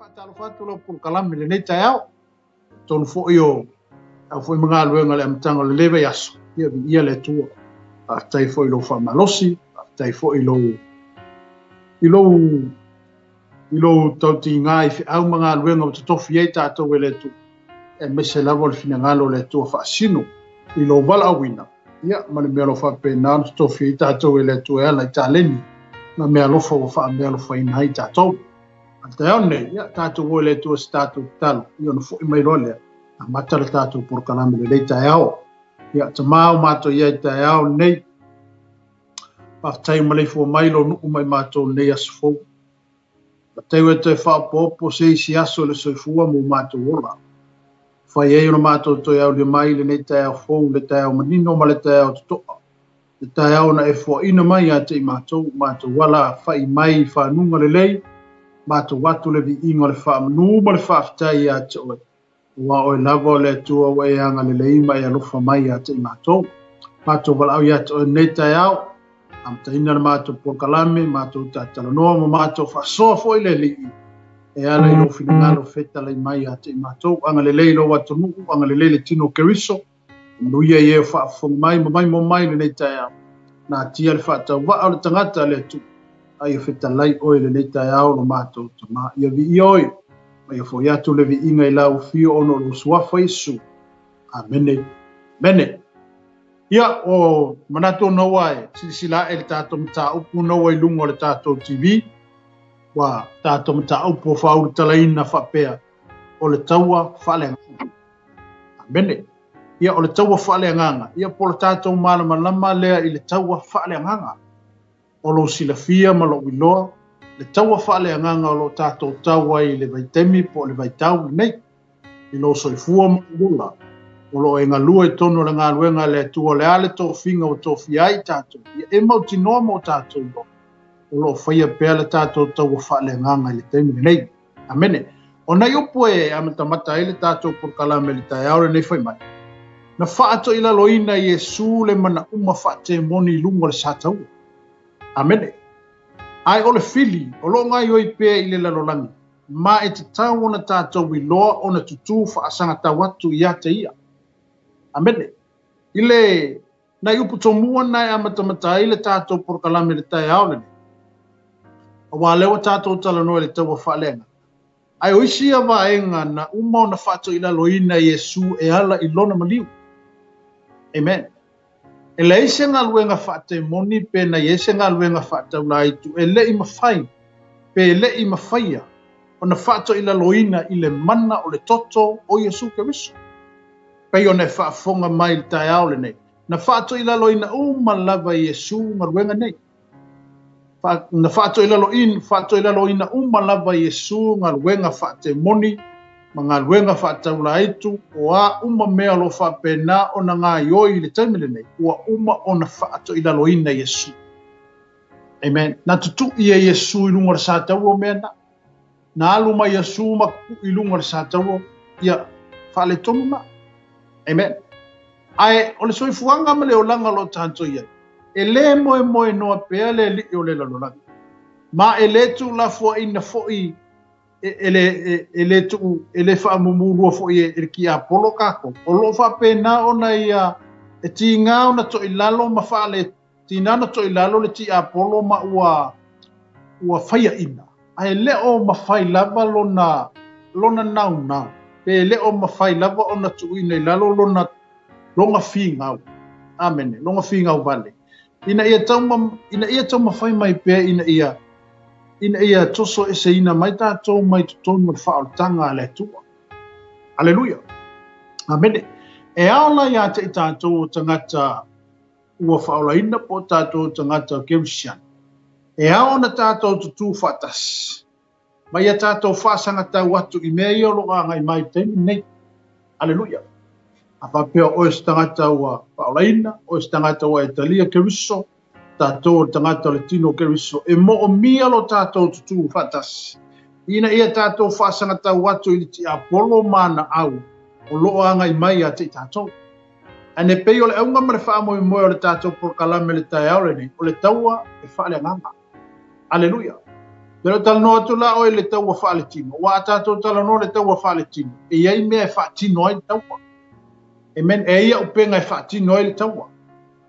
Faatalofa atu lau polokalame i lenei taeao. Tonu foi o au foi ma galuega i le amataga o lenei vaiaso, ia viia le Atua. Faafetai foi i lou faamalosi, faafetai foi i lou i lou i lou tautiga i feau ma galuega ua totofi ai tatou e le Atua, aemaise lava o le finagalo o le Atua faasino i lou valaauina, ia ma le mea o lo o faapena ona totofi ai tatou e le Atua e ala i taleni ma meaalofa ua faameaalofaina ai tatou. A o le taeao lenei, ia tatou o i le Atua i se tatou tatalo, ia ona foi mai loa lea, amata le tatou polokalame i lenei taeao. Ia, Tama o matou i ai i le taeao lenei, faafetai ua maleifua mai lou nuu ma i matou i lenei aso fou. Faafetai ua e toe faaopoopo se isi aso i le soifua ma o matou ola. Fai ai ona matou toe aulia mai i lenei taeao fou, le taeao manino ma le taeao totoa. Le taeao na e foaina mai ia te i matou, matou ala fai mai i fanuga lelei, matou atu le viiga o le faamanu ma le faafetai ia te oe. Aua o oe lava o le Atua ua e agalelei ma e alofa mai ia te i matou. Matou valaau ia te oe i lenei taeao, amataina le matou polokalame, matou talatalanoa ma matou faasoa foi le Alii, e ala i lou finagalo fetalai mai ia te i matou. Agalelei i lou atunuu, agalelei le tino o Keriso, manuia i e o faafofoga mai ma maimoa mai i lenei taeao. Natia le faatauvaa o le tagata a le Atua, a ia fetalai oe i lenei taeao lo matou Tama. Ia viia oe, ma ia foi atu le viiga i lau afio ona o lou suafa Iesu. Amene. Amene. Ia, o manatu ona ua e silasila ae i le tatou mataupu ona ua i luga o le tatou TV, ua tatou mataupu o faaulutalaina faapea, o le taua faaleagaga. Amene. Ia, o le taua faaleagaga, ia po o le tatou malamalama lea i le taua faaleagaga. O lou silafia ma lou iloa, le taua faaleagaga o lo o tatou tau ai i le vaitaimi po o le vaitau lenei, i lou soifua ma lou ola, o lo o e galue i totonu o le galuega a le Atua, o le a le tofiga ua tofia ai i tatou, ia e mautinoa mo tatou iloa, o lo o faia pea le tatou taua faaleagaga i le taimi lenei. Amene. O nai upu e amatamata ai le tatou polokalame i le taeao lenei fai mai, Na faatoilaloina e Iesu le manauma faatemoni i luga o le sataua. Amene. Ae o le fili, o lo o gaoioi pea i le lalolagi, ma e tatau ona tatou iloa ona tutū faasagatau atu ia te ia. Amene. I le nai upu tomua na e amatamata ai le tatou polokalame i le taeao lenei, aua lea ua tatou talanoa i le taua faaleagaga. Ae o isi ia vaega na uma ona faatoilaloina e Iesu e ala i lona maliu. Amen. E leai se galuega faatemoni pe na i ai se galuega faataulaitu e le i mafai pe le i mafaia ona faatoilaloina i le mana o le toto o Iesu Keriso. Pei ona e faafofoga mai i le taeao lenei, na faatoilaloina uma lava e Iesu galuega nei. Na faatoilaloina uma lava e Iesu galuega faatemoni ma galuega faataulaitu, o a uma mea o lo o faapena ona gaoioi i le taimi lenei, ua uma ona faatoilaloina e Iesu. Amen. Na tutui e Iesu i luga o le sataua o mea na. Na alu mai Iesu ma tutui i luga o le sataua, ia faaletonu na. Amen. Ae o le soifuaga ma le olaga o lo o tatou i ai, e le moemoenoa pea le alii o le lalolagi, ma e le tuulafoaiina foi e le e le tuu e le faamumulua foi e le tiapolo tatou. O lo o faapena ona ia e tiga ona toilalo ma faale tiga ona toilalo le tiapolo ma ua ua faiaina, ae le o mafai lava lona lona naunau, pe le o mafai lava ona tuuina i lalo lona lona figau. Amene, lona figau vale. Ina ia tau ina ia taumafai mai pea ina ia ina ia tosoeseina mai tatou mai totonu o le faaolataga a le Atua. Aleluia. Amene. E ao la ia te i tatou o tagata ua faaolaina po o tatou tagata Kerisiano, e ao ona tatou tutū faatasi ma ia tatou faasagatau atu i mea ia o lo o agai mai i le taimi lenei. Aleluia. A faapea o oe se tagata ua faaolaina, oe se tagata ua e talia Keriso, tatou o le tagata o le tino o Keriso, e moomia lo tatou tutū faatasi, ina ia tatou faasagatau atu i le tiapolo ma ana au o lo o agai mai ia te i tatou. Ae ne pei o le auga ma le faamoemoe o le tatou polokalame i le taeao lenei, o le taua e faaleagaga. Aleluia. Te le talanoa atu la oe i le taua faaletino, aua a tatou talanoa i le taua faaletino, e i ai mea e faatino ai le taua. Amen. E i ai auupega e faatino ai le taua,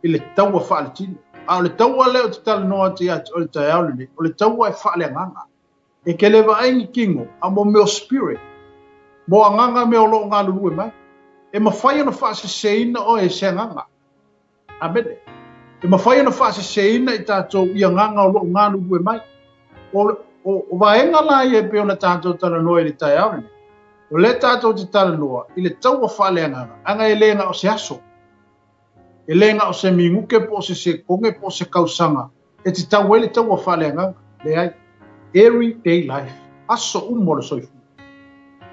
i le taua faaletino. A o le taua lea ou te talanoa atu ia te oe i le taeao lenei, o le taua e faaleagaga. E te le vaai ni tino, a mo mea o spirit, mo agaga mea o lo o galulue mai. E mafai ona faaseseina oe e se agaga. Amene. E mafai ona faaseseina i tatou i agaga o lo o galulue mai. O, o, o vaega la ia e pei ona tatou talanoa i le taeao lenei. O lea tatou te talanoa i le taua faaleagaga, aga e le na o se aso. E le na o se minute po o se sekone po o se kausaga e te tau ai le taua faaleagaga. Leai. Every day life. Aso uma o le soifua.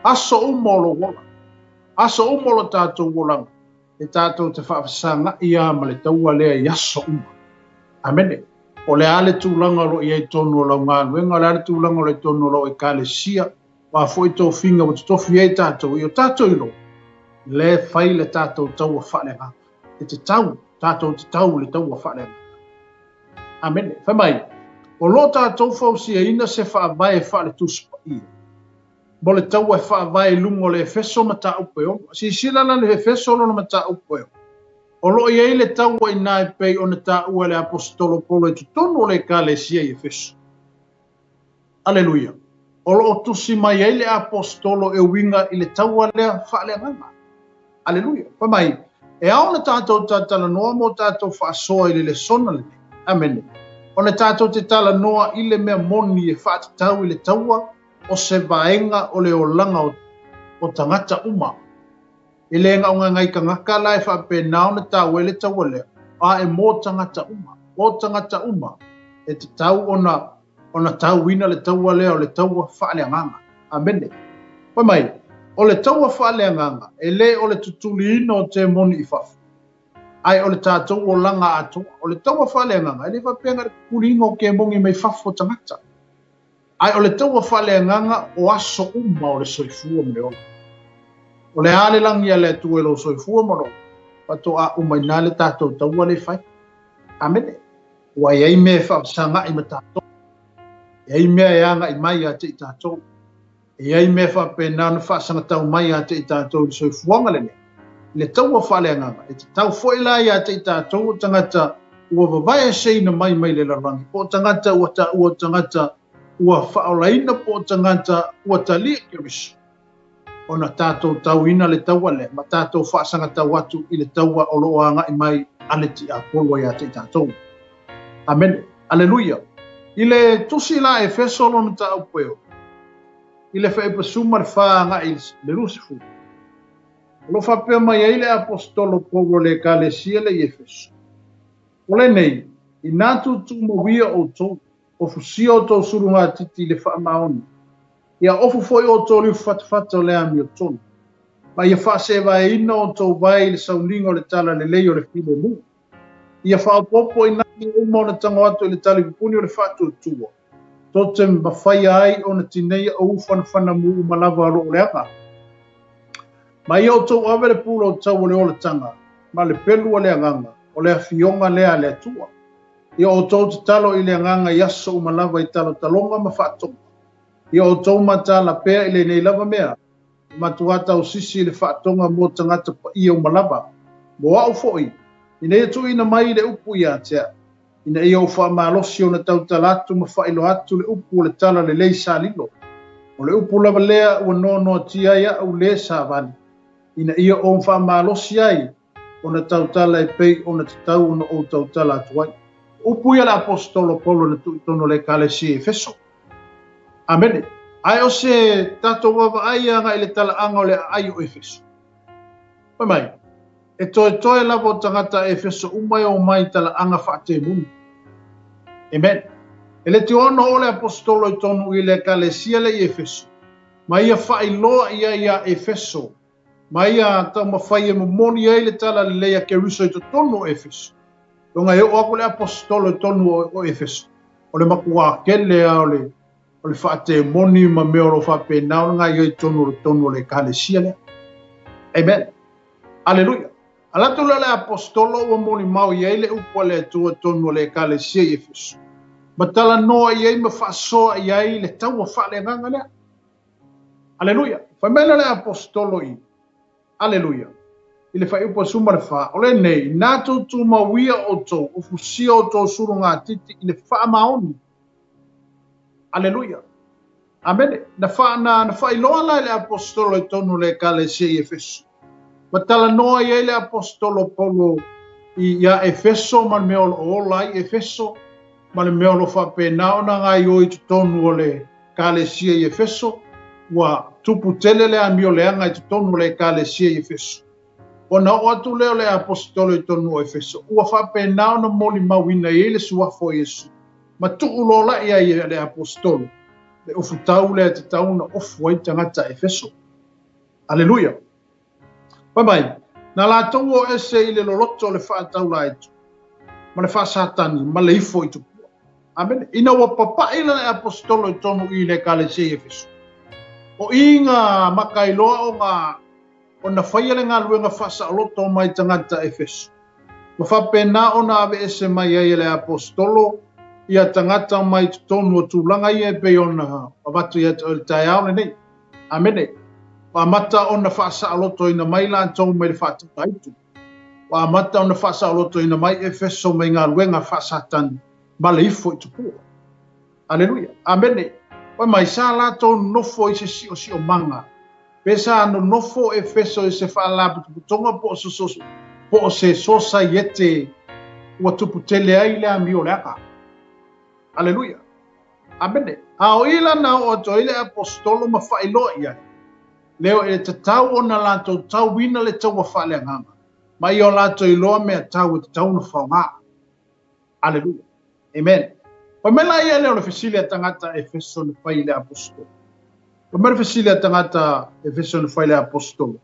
Aso uma o lou ola. Aso uma o lo tatou olaga. E tatou te faafesagaʻi lava ma le taua lea i aso uma. Amene. O le a le tulaga o lo o i ai i totonu o lau galuega, o le a le tulaga o lo o i totonu o lau ekalesia, o a foi tofiga ua totofi ai tatou, i o tatou iloa, lea e fai le tatou taua faaleagaga. E te tau, tatou te tau i le taua faaleagaga. Amene. Fai mai, o lo tatou fausiaina se faavae faale-Tusi Paia. Mo le taua e faavae i luga o le Efeso mataupu e 6. Silasila la le Efeso lona mataupu e 6. O lo o i ai le taua i ina e pei ona taua e le Aposetolo Paulo i totonu o le Ekalesia i Efeso. Aleluia! O lo o tusi mai ai le Aposetolo e uiga i le taua lea faaleagaga. Aleluia! Fai mai, e ao ona tatou talatalanoa mo tatou faasoa i le lesona lenei. Amene. Ona tatou te talanoa i le mea moni e faatatau i le taua o se vaega o le olaga o tagata uma. E le na o nai tagata la e faapena ona taua ai le taua lea, a e mo tagata uma. O tagata uma e tatau ona ona tauina le taua lea o le taua faaleagaga. Amene. Fai mai, o le taua faaleagaga e le o le tutuliina o temoni i fafo, ae o le tatou olaga atoa. O le taua faaleagaga e le faapea na o le tutuliina o temoni mai fafo o tagata. Ae o le taua faaleagaga o aso uma o le soifua ma le ola. O le a le lagi a le Atua i lou soifua ma lou faatoa uma ina le tatou taua le fai. Amene. Ua i ai mea e faafesagaʻi ma tatou. E i ai mea e agaʻi mai ia te i tatou. E i ai mea faapena ona faasagatau mai ia te i tatou i le soifuaga lenei, i le taua faaleagaga. E tatau foi la ia te i tatou o tagata ua vavaeeseina mai mai le lalolagi, po o tagata ua taua o tagata ua faaolaina po o tagata ua talia Keriso, ona tatou tauina le taua lea ma tatou faasagatau atu i le taua o lo o agai mai a le tiapolo ia te i tatou. Amene. Aleluia. I le tusi la Efeso lona mataupu e 6, i le 14 agai i le 20, o lo o faapea mai ai le Aposetolo Paulo i le Ekalesia lea i Efeso, O lenei, inā tuutuumauia outou, ofusia outou sulugatiti i le faamaoni, ia ofu foi outou liufu fatafata o le amiotonu, ma ia faaseevaeina outou vae i le sauniga o le talalelei o le filemu. Ia faaopoopo inā mea uma ona tago atu i le talipupuni o le faatuatua, tou te mafaia ai ona tineia ou fanafanamu uma lava o loo leaga. Ma ia outou ave le pulou tau o le olataga ma le pelu o le agaga, o le afioga lea a le Atua. Ia outou tatalo i le agaga i aso uma lava i talotaloga ma faatoga. Ia outou mataala pea i lenei lava mea, e matua tausisi i le faatoga mo tagata paia uma lava, mo au foi, ina ia tuuina mai le upu ia te au, ina ia ou faamalosi ona tautala atu ma faailoa atu le upu o le tala lelei sa lilo. O le upu lava lea ua noanoatia ai au le savali, ina ia ou faamalosi ai ona tautala e pei ona tatau ona ou tautala atu ai. O upu ia a le Aposetolo Paulo na tuu i totonu o le Ekalesia i Efeso. Amene. Ae o se tatou vaavaai agai i le talaaga o le aai o Efeso. Fai mai, e toetoe lava o tagata Efeso uma e omai i talaaga faatemoni. Amen. E le tiono o le Aposetolo i tonu i le Ekalesia lea i Efeso, ma ia faailoa i ai ia Efeso ma ia taumafai e momoli ai le talalelei a Keriso i totonu o Efeso. Ona e oo atu le Aposetolo i totonu o Efeso, o le matua tele lava o le faatemoni ma mea o lo o faapena ona gaoioi i totonu o totonu o le Ekalesia lea. Amen. Aleluia. Alu atu lea le Aposetolo ua molimau i ai le upu a le Atua i totonu o le Ekalesia i Efeso. Ma talanoa i ai ma faasoa i ai le taua faaleagaga lea. Aleluia. Fai mai lea le aposetolo i, Aleluia, i le fuaiupu 14, o lenei, na tou tumauia outou, o fusia outou sulugatiti i le faamaoni. Aleluia. Amene. Na, fa, na, na faailoa la e le aposetolo i totonu o le ekalesia i Efeso. Ma talanoa i ai le aposetolo Paulo i ia Efeso ma le mea o lo o ola ai Efeso, ma le mea o lo o faapena ona gaoioi i totonu o le ekalesia i Efeso, ua tupu tele le amio leaga i totonu o le ekalesia i Efeso. Ona oo atu lea o le aposetolo i totonu o Efeso, ua faapena ona molimauina i ai le suafa o Iesu, ma tuulolai ai e le aposetolo le ofutau lea e tatau ona ofu ai tagata Efeso. Aleluia. Fai mai, na latou o ese i le loloto o le faataulaaitu, ma le faasatani, ma le ifo i tupua. Amene. Ina ua papai la le aposetolo i totonu i le ekalesia i Efeso, o i nga makailoa o nga ona faia le galuega faasaoloto mai tagata Efeso, ma faapena ona aveese mai ai e le aposetolo ia tagata mai totonu o tulaga ia e pei ona avatu ia te oe i le taeao lenei. Amene. Ua amata ona faasaolotoina mai latou mai le faataulaaitu. Ua amata ona faasaolotoina mai Efeso mai galuega faasatani ma le ifo i tupua. Aleluia. Amene. Fai mai, sa latou nofo i se siosiomaga. Pe sa nonofo Efeso i se faalapotopotoga po o se, po o se sosaiete ua tupu tele ai le amio leaga. Aleluia. Amene. A o i la na oo atu ai le aposetolo ma faailoa i ai, leo e tatau ona latou tauina le taua faaleagaga, ma ia o latou iloa mea tau e tatau ona faaaoga. Aleluia. Amen. Fai mai la ia lea o le fesili a tagata Efeso na fai i le aposetolo. Fai mai le fesili a tagata Efeso na fai i le aposetolo.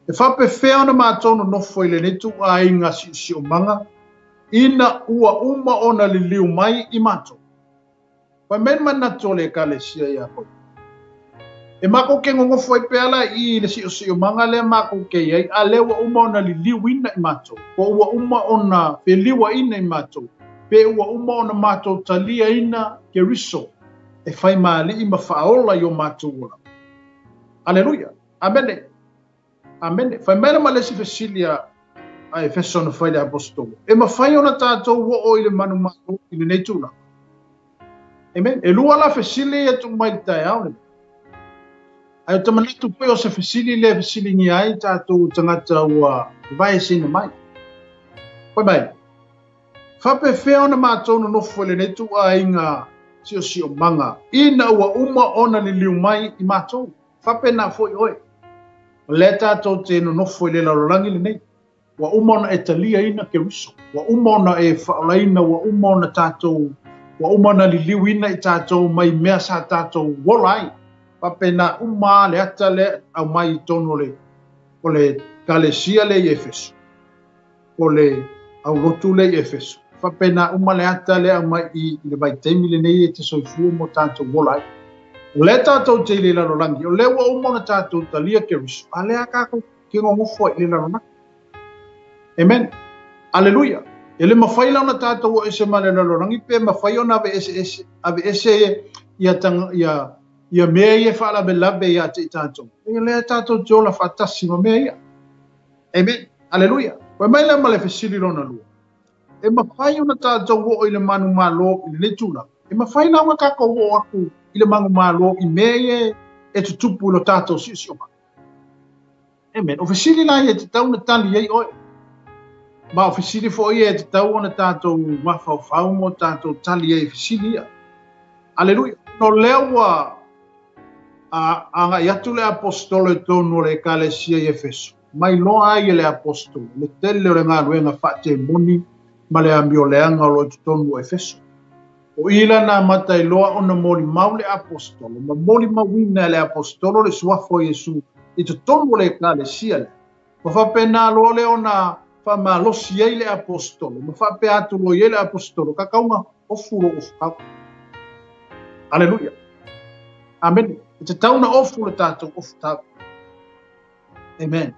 E faapefea ona matou nonofo i lenei ituaiga siosiomaga ina ua uma ona liliu mai i matou? Fai mai le manatu o le ekalesia ia Paulo. E makou ke nonofo ai pea la i i le siosiomaga lea makou ke i ai, a lea ua uma ona liliuina i matou, po ua uma ona feliuaina i matou, pe ua uma ona matou taliaina Keriso e fai ma alii ma faaola i o matou olaga. Aleluia. Amene. Amene. Fai mai la ma le isi fesili a a Efeso na fai i le aposetolo. E mafai ona tatou oo i le manumalo i lenei tulaga? Amen. E lua la fesili ia tuu mai i le taeao lenei. Ae ou te manatu pei o se fesili lea e fesiligia ai tatou tagata ua vaeseina mai. Fai mai, faapefea ona matou nonofo i lenei ituaiga siosiomaga ina ua uma ona liliu mai i matou? Faapena foi oe. O lea tatou te nonofo i le lalolagi lenei. Ua uma ona e taliaina Keriso. Ua uma ona e faaolaina, ua uma ona tatou, ua uma ona liliuina i tatou mai mea sa tatou ola ai. Faapena uma lava le ata lea aumai i totonu o le, o le ekalesia lea i Efeso. O le aulotu lea i Efeso. Faapena uma le ata lea aumai i, i le vaitaimi lenei e te soifua mo tatou ola ai. O lea tatou te i le lalolagi, o lea ua uma ona tatou talia Keriso, a lea tatou te nonofo ai i le lalolagi. Amen. Aleluia. E le mafai la ona tatou o ese ma le lalolagi pe mafai ona aveese ese, aveese ia, ia, ia mea ia e faalavelave ia te i tatou. E lea tatou te ola faatasi ma mea ia. Amen. Aleluia. Fai mai lea ma le fesili lona lua. E mafai ona tatou oo i le manumalo i lenei tulaga? E mafai la ona tatou oo atu i le manumalo i mea ia e tutupu i lo tatou siosiomaga? Amen. O fesili la ia e tatau ona tali ai oe. Ma o fesili foi ia e tatau ona tatou mafaufau ma o tatou tali ai i fesili ia. Aleluia. No lea ua a agai atu le aposetolo i totonu o le ekalesia i Efeso, mai loa ai e le aposetolo le tele o le galuega faatemoni ma le amioleaga o lo o i totonu o Efeso. O i la na amata ai loa ona molimau le aposetolo ma molimauina e le aposetolo le suafa o Iesu i totonu o le ekalesia lea. Ma faapena loa lea ona faamalosi ai le aposetolo ma faapea atu loa i ai le aposetolo, Kakauga, ofu lou ofutau. Aleluia. Amene. E tatau ona ofu le tatou ofutau. Amen.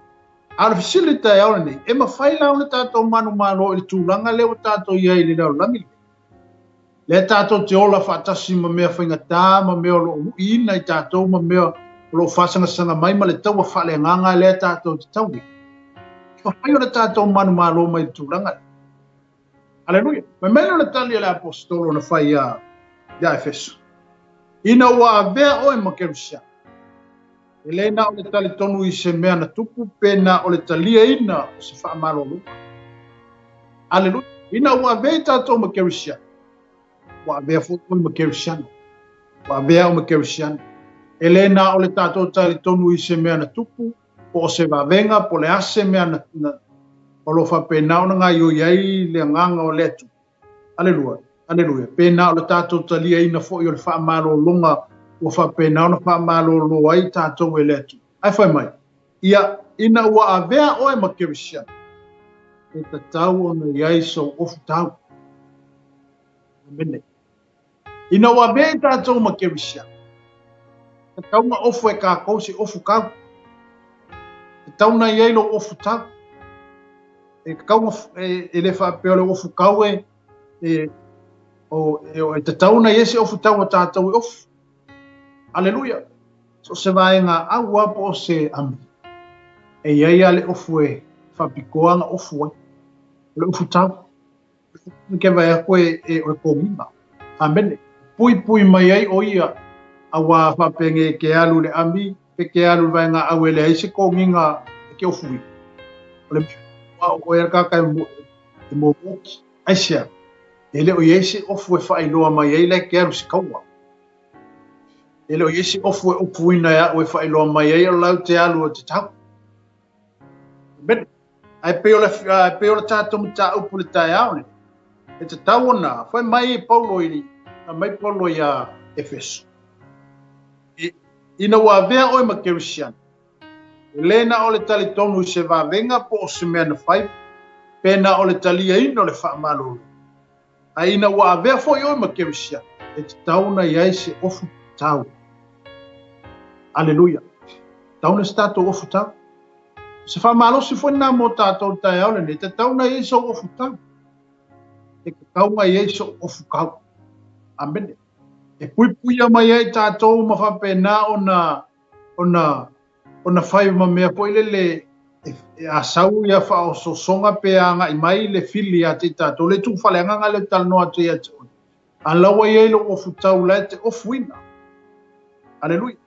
A o le fesili i le taeao lenei, e mafai la ona tatou manumalo i le tulaga lea ua tatou i ai i le lalolagi lenei? Lea tātou te ola faatasi ma mea faigata ma mea o lo o luiina i tātou ma mea o lo o faasagasanga mai ma le taua faaleagaga lea tātou te taui. E mafai ona tātou manumalo mai le tulaga lea. Aleluia. Fai mai lea o le tali a le aposetolo na fai iā ia Efeso. Ina ua avea oe ma Kerisiano, e le na o le talitonu i se mea na tupu pe na o le taliaina o se faamalologa. Aleluia. Ina ua avea i tātou ma Kerisiano, ua avea foi oe ma Kerisiano. Ua avea au ma Kerisiano. E le na o le tātou talitonu i se mea na tupu, po o se vavega, po o le a se mea na, na, o lo o faapena ona gaoioi ai le agaga o le Atua. Aleluia, aleluia. Pe na o le tātou taliaina foi o le faamalologa ua faapena ona faamalolo ai tātou e le Atua. Ae fai mai, ia, ina ua avea oe ma Kerisiano, e tatau ona i ai sou ofu tau. Amene. Ina ua avea i tātou ma Kerisiano, tatau na ofu e kākou se ofu kau. Tatau na i ai lou ofu tau. E tatau na, e, e le faapea o le ofu kau e, e, o, e, e tatau na i ai se ofu tau a tātou e ofu. Aleluia. So se vaega au a po o se ami. E i ai a le ofu e faapitoa na ofu ai. O le ofu tau. Ke vae aku e, e o le kōgiga. Amene. Puipui mai ai ʻo ia, auā faapenge ke alu i le ʻami, pe ke alu i le vaega au e leai se kōgiga e ke ofu i. O le mea ua o ʻoe a kākā e, e mōmōki. Aisea, e le o i ai se ofu e faailoa mai ai lae ke alu se kaua. E le o i ai se ofu e ofuina e aʻu e faailoa mai ai o lau te alu o te tau. Amene. Ae pei o le, ae pei o le tātou mataupu le taeao nei. E tatau ona, fai mai e Paulo i, fai mai Paulo iā Efeso. I, ina ua avea oe ma Kerisiano, e le na o le talitonu i se vavega po o se mea na fai, pe na o le taliaina o le faamalolo. Ae ina ua avea foi oe ma Kerisiano, e tatau ona i ai se ofu tau. Aleluia. Tatau ona se tātou ofu tau. O se faamalosi foi lena mo tātou i le taeao lenei, tatau ona i ai sou ofu tau. E tatau ona i ai sou ofu kau. Amene. E puipuia mai ai tātou ma faapena ona, ona, ona fai ma mea foi lele e, e a sau ia faaosoosoga pe agai mai le fili ia te i tātou. Le tuu faaleagaga lea ou te talanoa atu ai ia te oe. A la ua i ai lou ofu tau la e te ofuina. Aleluia.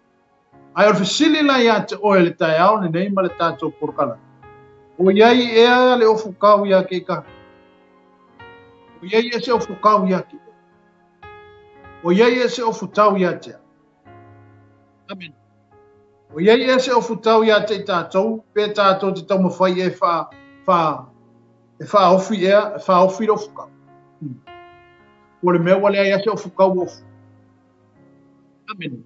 Ae o le fesili la ia te oe le taeao lenei ma le tātou porokalame. O i ai ea le ofu kau ia ke ka? O i ai ea se ofu kau ia ke? O i ai ea se ofu tau ia te? Amen. O i ai ea se ofu tau ia te i tātou, pe tātou te taumawhai e wha, wha, e whaofi ea, e whaofi le ofu kau. O le mea ua leai a se ofu kau ofu. Amen.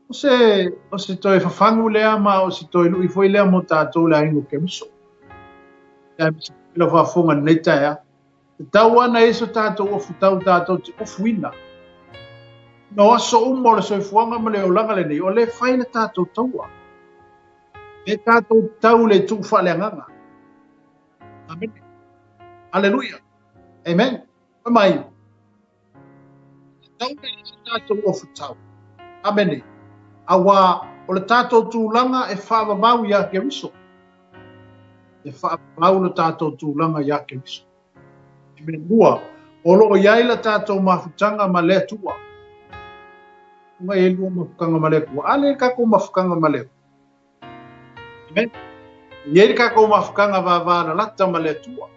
O se, o se toe fafagu lea ma o se toe lui foi lea mo tātou le aiga o Keriso. Ia me se la faafofoga lenei taeao. Tatau ana i so tātou ofu tau tātou te ofuina. No aso uma o le soifuaga ma le olaga lenei, o le fai le tātou taua. E tātou tau le tuu faaleagaga. Amen. Aleluia. Amen. Fai mai. Tatau ona i ai se tātou ofu tau. Amene. Auā, o le tātou tulaga e faavavau iā Keriso. E faavavau le tātou tulaga iā Keriso. I mea mua, o lo o i ai la tātou mafutaga ma le Atua. Mai e lua mafutaga ma le Atua. A le kākou mafutaga ma le Atua. Amen. I ai le kākou mafutaga vavalalata ma le Atua.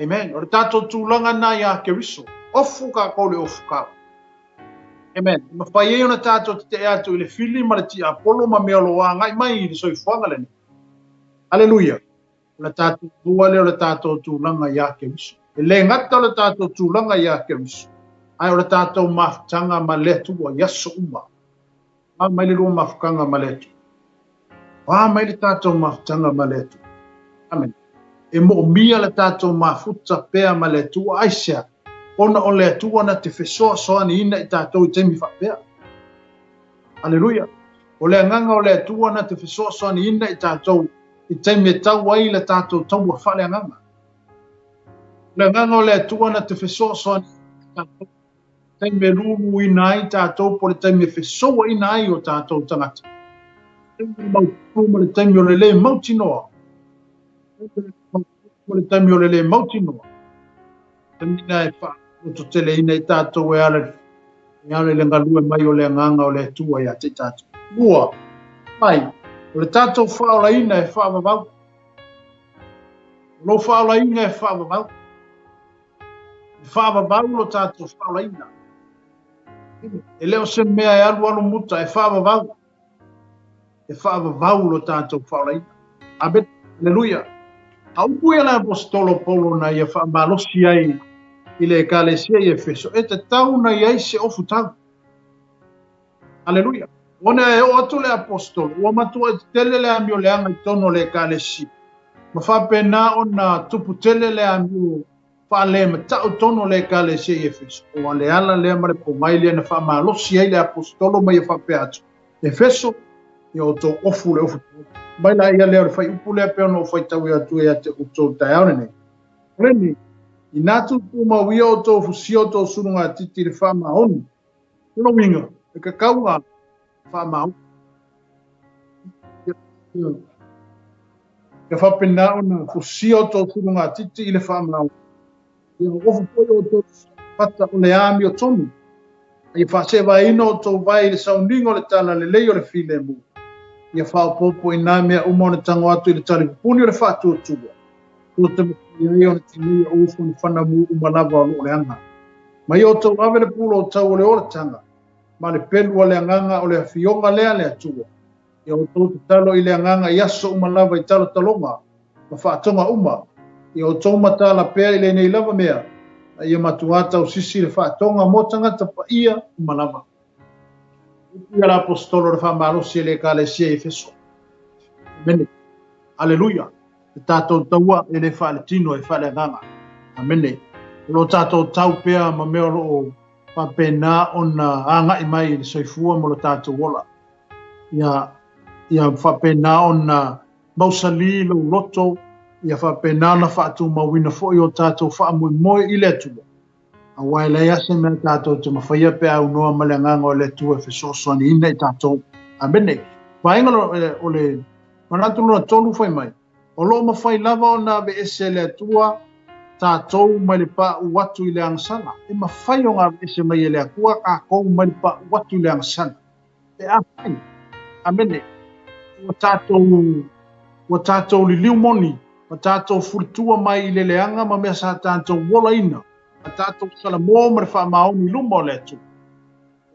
Amen. O le tātou tulaga nā iā Keriso. Ofu kākou le ofu kau. Amen. E mawhai ai ona tātou te te atu i le fili ma le tiapolo ma mea o lo o agai mai i le soifuaga lenei. Aleluia. O le tātou tua lea o le tātou tulaga iā Keriso. E le gata o le tātou tulaga iā Keriso, ae o le tātou mafutaga ma le Atua i aso uma. Wā mai le lua mafutaga ma le Atua. Wā mai le tātou mafutaga ma le Atua. Amen. E moomia le tātou mafuta pea ma le Atua, aisea, ona o le Atua na te fesoasoaniina i tātou i taimi faapea. Aleluia. O le agaga o le Atua na te fesoasoaniina i tātou i taimi e tau ai le tātou taua faaleagaga. O le agaga o le Atua na te fesoasoani. Tatou taimi e luluina ai tatou po o le taimi e fesouaina ai o tatou tagata. Taimi o le mautonu ma le taimi o le lē mautinoa. Ma le taimi o le lē mautinoa. Taimi lena e faalototeleina ai tatou e ala i le galue mai o le agaga o le Atua ia te i tatou. Lua, mai, o le tatou faaolaina e faavavau. O lou faaolaina e faavavau. E faavavau lo tatou faaolaina. E le o se mea e alu alu muta, e faavavau. E faavavau lo tatou faaolaina. Amen. Aleluia. A upu ia le apostolo Paulo na ia faamalosi ai i le ekalesia i Efeso, e tatau na i ai se ofu tau. Aleluia. Ona e oo atu le apostolo, ua matua e tetele le amioleaga i totonu o le ekalesia. Ma faapena ona tupu tele le amio faalematau totonu o le ekalesia i Efeso. Ua le ala lea ma le pomai lea na faamalosi ai le apostolo ma ia faapea atu. Efeso, ia outou ofu le ofu. Mai la ia lea o le faiupu lea pe ona o faitau atu ia te outou taeao lenei. O lenei, ina tutumau ia outou fusia outou sulugatiti i le faamaoni. O lona uiga, e tatau ona faamaoni. Ia faapena ona fusia outou sulugatiti i le faamaoni. Ia ofu foi outou fata o le amiotonu. Ia faasevaina outou vae i le sauniga o le talalelei o le filemu. Ia faaopoopo i nā mea uma ona tago atu i le talipupuni o le faatuatua. Ua te mafai ai ona tineia o ufanafana mu uma lava o loo leaga. Ma ia outou ave le pulo o tau o le olataga, ma le pelu a le agaga o le afioga lea le Atua. Ia outou tatalo i le agaga i aso uma lava i talotaloga ma faatoga uma. Ia outou matala pea i lenei lava mea, a ia matua tausisi le faatoga mo tagata paia uma lava. Upu ia le apostolo le faamalosi e le ekalesia i Efeso. Amene. Aleluia. E tatou taua e le faaletino e faaleagaga. Amene. O lo tatou tau pea ma mea o loo faapena ona agai mai i le soifua ma lo tatou ola. Ia faapena ona mausali lou loto, ia faapena ona faatumauina foi o tatou faamoemoe i le Atua. Aua e leai lava se mea tatou te mafaia pe a aunoa ma le agaga o le Atua e fesoasoaniina i tatou. Amene. Vaega o le manatu lona tolu fai mai, o loo mafai lava ona aveese e le Atua tatou mai le paʻu atu i le agasala. E mafai ona aveese mai e le Atua tatou mai le paʻu atu i le agasala. Pe afai, amene, ua tatou liliu moni, ua tatou fulitua mai i le leaga ma mea sa tatou olaina, ma tatou salamo ma le faamaoni i luma o le Atua.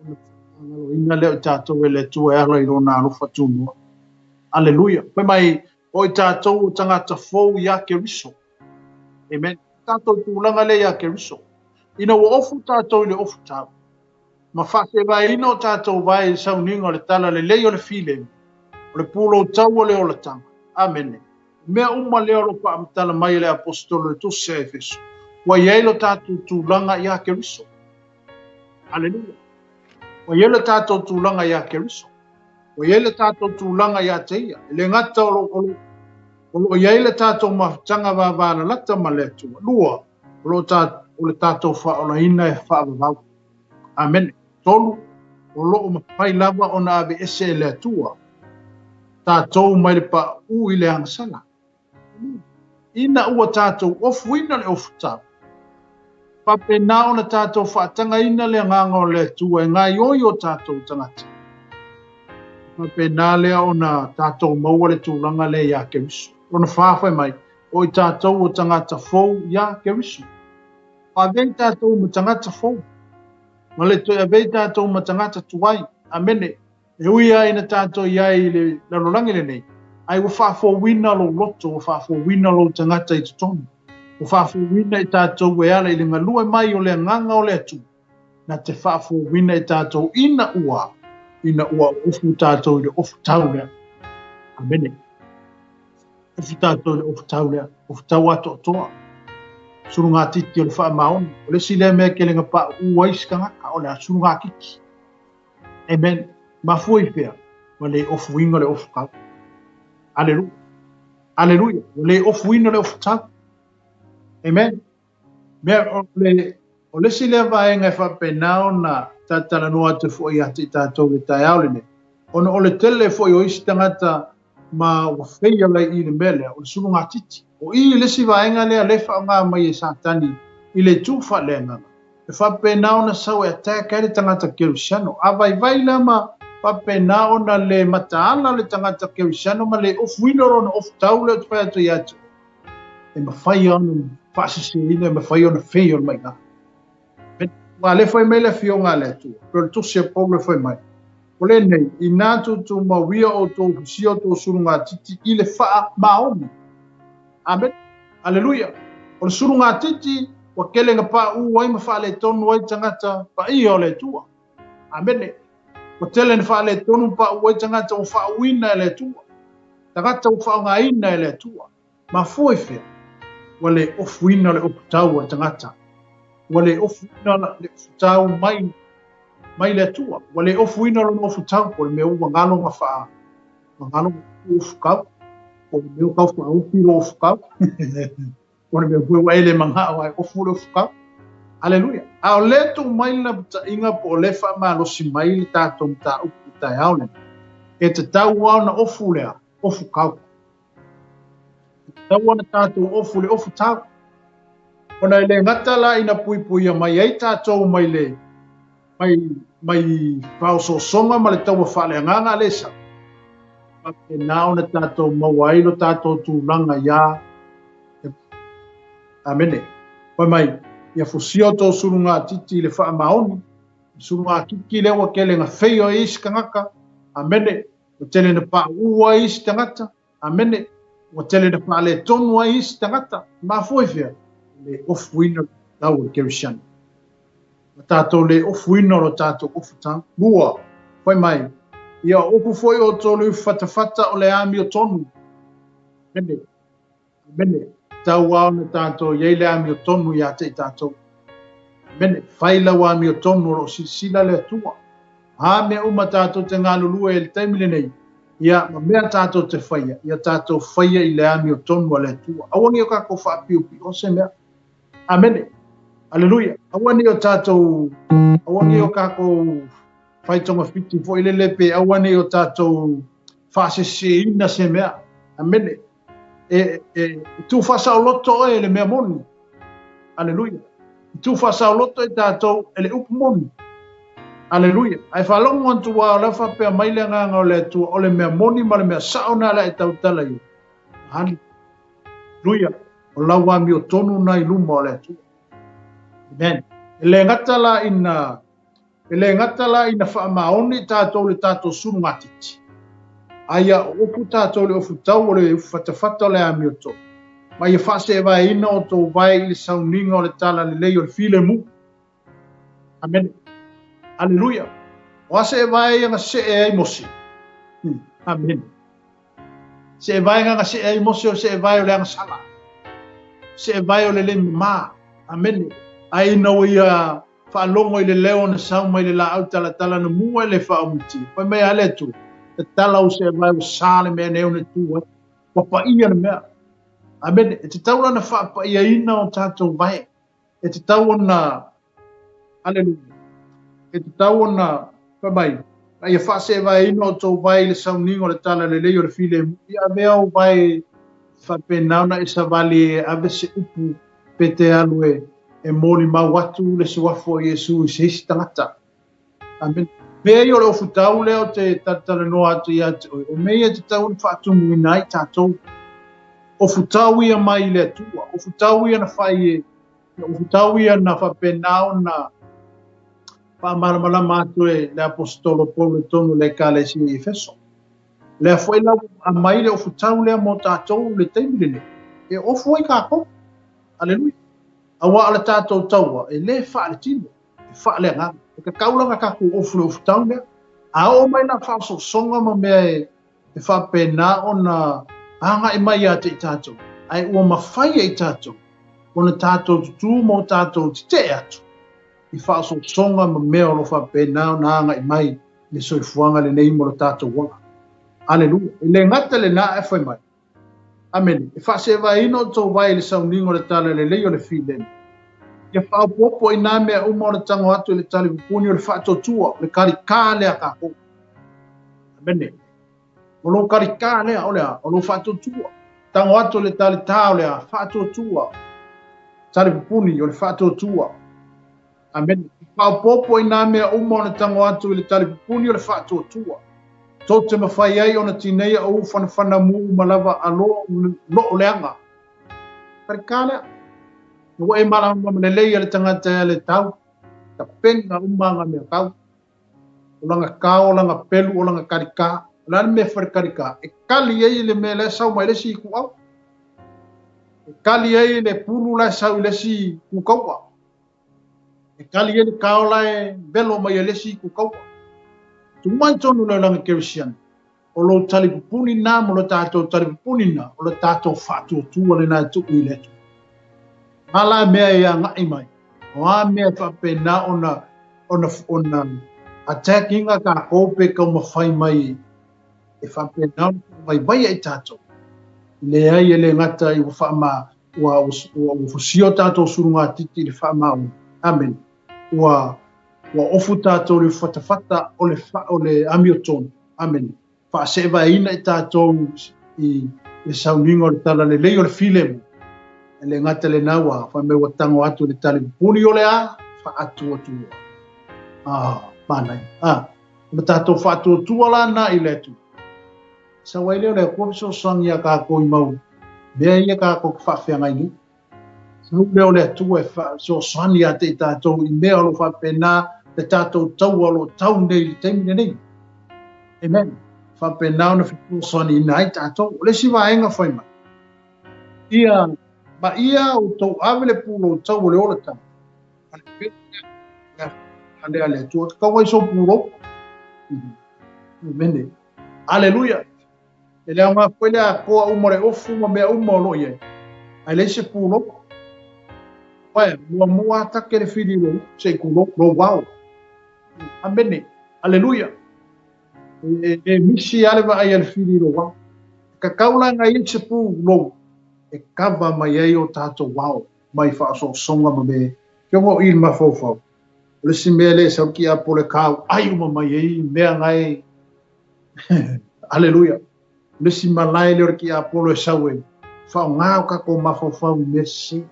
Ona faamagaloina lea o i tatou e le Atua e ala i lona alofa tunoa. Aleluia. Fai mai, o i tatou o tagata fou ia Keriso. Amen. Tatou tulaga lea ia Keriso. Ina ua ofu tatou i le ofu tau, ma faasevaeina o tatou vae i le sauniga o le talalelei o le filemu, o le pulou tau o le olataga. Amene. Mea uma lea o lo faamatala mai e le apostolo le tusi a Efeso, ua i ai lo tatou tulaga ia Keriso. Aleluia. Ua i ai lo tatou tulaga ia Keriso. Ua i ai le tatou tulaga ia te ia. E le gata o lo i ai le tatou mafutaga vavalalata ma le Atua. Lua, o le tatou faaolaina e faavavau. Amene. Tolu, o loo mafai lava ona aveese e le Atua tatou mai le paʻu i le agasala. Ina ua tatou ofuina le ofu tau, faapena ona tatou faatagaina le agaga o le Atua e gaioi o tatou tagata. Faapena lea ona tatou maua le tulaga lea ia Keriso. Lona fa fai mai, o i tatou o tagata fou ia Keriso. Avei tatou ma tagata fou. Ma le toe avei tatou ma tagata tuai. Amene. E ui ai na tatou i ai i le lalolagi lenei, ai ua faafouina lou loto, ua faafouina lou tagata i totonu. Ua faafouina i tatou e ala i le galue mai o le agaga o le Atua. Na te faafouina i tatou ina ua ofu tatou i le ofu tau lea. Amene. Ofu tatou i le ofu tau lea. Ofu tau atoatoa. Sulugatiti o le faamaoni. O le isi lea mea ke lenga paʻu ai se tagata, o le sulugatiti. Amen. Mafua i fea? Ua le ofuina le ofu tau. Aleluia. Aleluia. Ua le ofuina le ofu tau. Amen. Mea o le O le isi lea vaega e faapena ona talatalanoa atu foi ia te i tatou i le taeao lenei, ona o le tele foi o isi tagata ma ua feia lai i le mea lea, o le sulugatiti. O i le isi vaega lea le faaaoga mai e Satani i le itu faaleagaga, e faapena ona sau e attack ai le tagata kerisiano. A vaivai la ma faapena ona le mataala le tagata kerisiano ma le ofuina lona ofutau lea ou te fai atu ia te oe, e mafai ona faaseseina, e mafai ona feia o le maiga. Ua le fai mai le afioga a le Atua, pe o le tusi a Paulo e fai mai, o lenei, inā tutumauia outou fusia outou sulugatiti i le faamaoni. Amen. Aleluia. O le sulugatiti, ua tele na paʻū ai ma faaletonu ai tagata paia o le Atua. Amene. Ua tele na faaletonu ma paʻū ai tagata ua faauuina e le Atua. Tagata ua faaaogaina e le Atua. Mafua i fea? Ua le ofuina le ofutau a le tagata. Ua le ofuina le ofutau mai mai le Atua. Ua le ofuina lona ofutau po o le mea ua galo na faa ua galo na ofutau. Po o le mea ua tau faaupi lo ofutau. Po o le mea foi ua e le manao ae ofu le ofutau. Aleluia. A o lea tuu mai le lapataiga po o lea faamalosi mai le tatou mataupu i le taeao lenei. E tatau lava ona ofu lea, ofutau. E tatau ona tatou ofu le ofutau. Ona e le gata la ina puipuia mai ai tatou mai le mai mai faaosoosoga ma le taua faaleagaga a le Esau, faapena ona tatou maua ai lo tatou tulaga iā Amene. Fai mai, ia fusia outou sulugatiti i le faamaoni, sulugatiti lea ua tele na feio ai isi tagata. Amene. Ua tele na paʻū ai isi tagata. Amene. Ua tele na faaletonu ai isi tagata. Mafua i fea? Le ofuina o le tau o le Kerisiano. Ua tatou le ofuina o lo tatou ofutau. Lua, fai mai, ia ofu foi outou le ufifatafata o le amiotonu. Amene. Amene. Tau lava ona tatou i ai le amiotonu ia te i tatou. Amene. Fai lau amiotonu o lo o silasila le Atua. A mea uma tatou te galulue i le taimi lenei, ia, ma mea tatou te faia, ia tatou faia i le amiotonu a le Atua. Aua ne i o tatou faapiopioa se mea. Amene. Aleluia. Aua ne i o tatou, aua ne i o tatou fai togafiti foi lele pe aua ne i o tatou faaseseina se mea. Amene. E, e, e tuufaasaoloto oe e le mea moni. Aleluia. E tuufaasaoloto i tatou e le upu moni. Aleluia. Ae faalogo atu lava o la e faapea mai le agaga o le Atua, o le mea moni ma le mea sao na le a e tautala i ai. Aleluia. O lau amiotonu na i luma o le Atua. Amen. E le gata la ina E le gata la ina faamaoni tatou i le tatou sulugatiti, a ia ofu tatou i le ofutau o le ufifatafata o le amiotonu, ma ia faaseevaeina outou vae i le sauniga o le talalelei o le filemu. Amene. Aleluia. O a seevae ia na see ai Mose? Amene. Seevae na see ai Mose o seevae o le agasala. Seevae o le le mama. Amene. Ae ina ua ia faalogo i le leo na sau mai le laau talatala na mua e le faaumutia. Fai mai a le Atua, tatala ou seevae ua sa le mea nei ona tu ai. Ua paia le mea. Amene. E tatau la ona faapaiaina o tatou vae. E tatau ona, aleluia, e tatau ona, fai mai, a ia faaseevaeina outou vae i le sauniga o le talalelei o le filemu, ia avea ou vae faapena ona e savali e ave se upu pe te alu e, e molimau atu le suafa o Iesu i se isi tagata. Amene. Mea ia o le ofutau lea ou te talatalanoa atu ia te oe, o mea ia e tatau ona faatumuina ai tatou. Ofutau ia mai i le Atua, ofutau ia na fai e, ofutau ia na faapena ona faamalamalama atu e le aposetolo Paulo i totonu o le Ekalesia i Efeso. Lea foi la ua aumai le ofutau lea mo tatou i le taimi lenei, e ofu ai tatou. Aleluia. Aua o le tatou taua e le faaletino, e faaleagaga. E tatau la ona tatou ofu i le ofutau lea. A oo mai la faaosoosoga ma mea e, e faapena ona agai mai ia te i tatou, ae ua mafai e i tatou ona tatou tutū ma o tatou tetee atu i faaosoosoga ma mea o lo o faapena ona agai mai i le soifuaga lenei mo lo tatou ola. Aleluia. E le gata lena ae fai mai. Amene. E faaseevaeina outou vae i le sauniga o le talalelei o le filemu. Ia faaopoopo i nā mea uma o le tago atu i le talipupuni o le faatuatua, o le kalikā lea a kākou. Amene. O lou kalikā lea, o le a? O lou faatuatua. Tago atu i le talitā o le a? Faatuatua. Talipupuni o le faatuatua. Amene. Faaopoopo i nā mea uma o le tago atu i le talipupuni o le faatuatua. Tou te mafai ai ona tineia ou fanafana mu uma lava a lo loo leaga. Kalikā lea. Ua e malamalama lelei a le tagata e ale tau, tapenga uma nga mea kau. O langa kao, o langa pelu, o langa kalikā. O le a le mea fai le kalikā? E kali ai le mea la e sau mai le isi ituau. E kali ai le pulu la e sau i le isi kukaua. E kali ai le kao la e velo mai e le isi kukaua. Tuu mai tonu le olaga kerisiano. O lou talipupuni na ma lo tatou talipupuni na, o le tatou faatuatua lena e tuu i le Atua. A la mea e agai mai, o a mea e faapena ona ona ona attack inga kākou pe taumafai mai e faapena ona faavaivaia i tatou. Leai e le gata i ua faama ua ua ua fusia o tatou sulugatiti i le faamaoni. Amen. Ua ua ofu tatou i le fatafata o le o le amiotonu. Amene. Faaseevaeina i tatou i le sauniga o le talalelei o le filemu. E le gata lena ua fai mai ua tago atu i le talipupuni o le a faatuatua. Ah, manaia. Ah, o le tatou faatuatua la na i le Atua. Sau ai lea o le Atua fesoasoani iā kākou i mau mea ia kākou te faafeagai nei. Sau lea o le Atua e fesoasoani ia te i tatou i mea o lo o faapena le tatou taua o lo o tau nei i le taimi lenei. Amen. Faapena ona fesoasoaniina ai tatou. O le isi vaega fai mai, ia ma ia outou ave le pulou tau o le olataga, ma le pele lea a le Atua, tatau ai sou pulou. Amen. Aleluia. E le aoga foi le atoa uma o le ofu ma mea uma o lo o i ai, ae leai se pulou. Uae, muamua lava take le fili i lou, se i tulou, lou ao. Amene. Aleluia. E, e misi lava le vaai a le fili i lou ao. E kakau la ngai ai se pulou e kava mai ai o tatou ao mai faaosoosoga ma me fioga o i le mafaufau. O le isi mea lea e sau ki a pole kau ai uma mai ai mea ngai Aleluia. O le isi malae lea o le tiapolo e sau ai, faaaoga o tatou mafaufau i mea sese,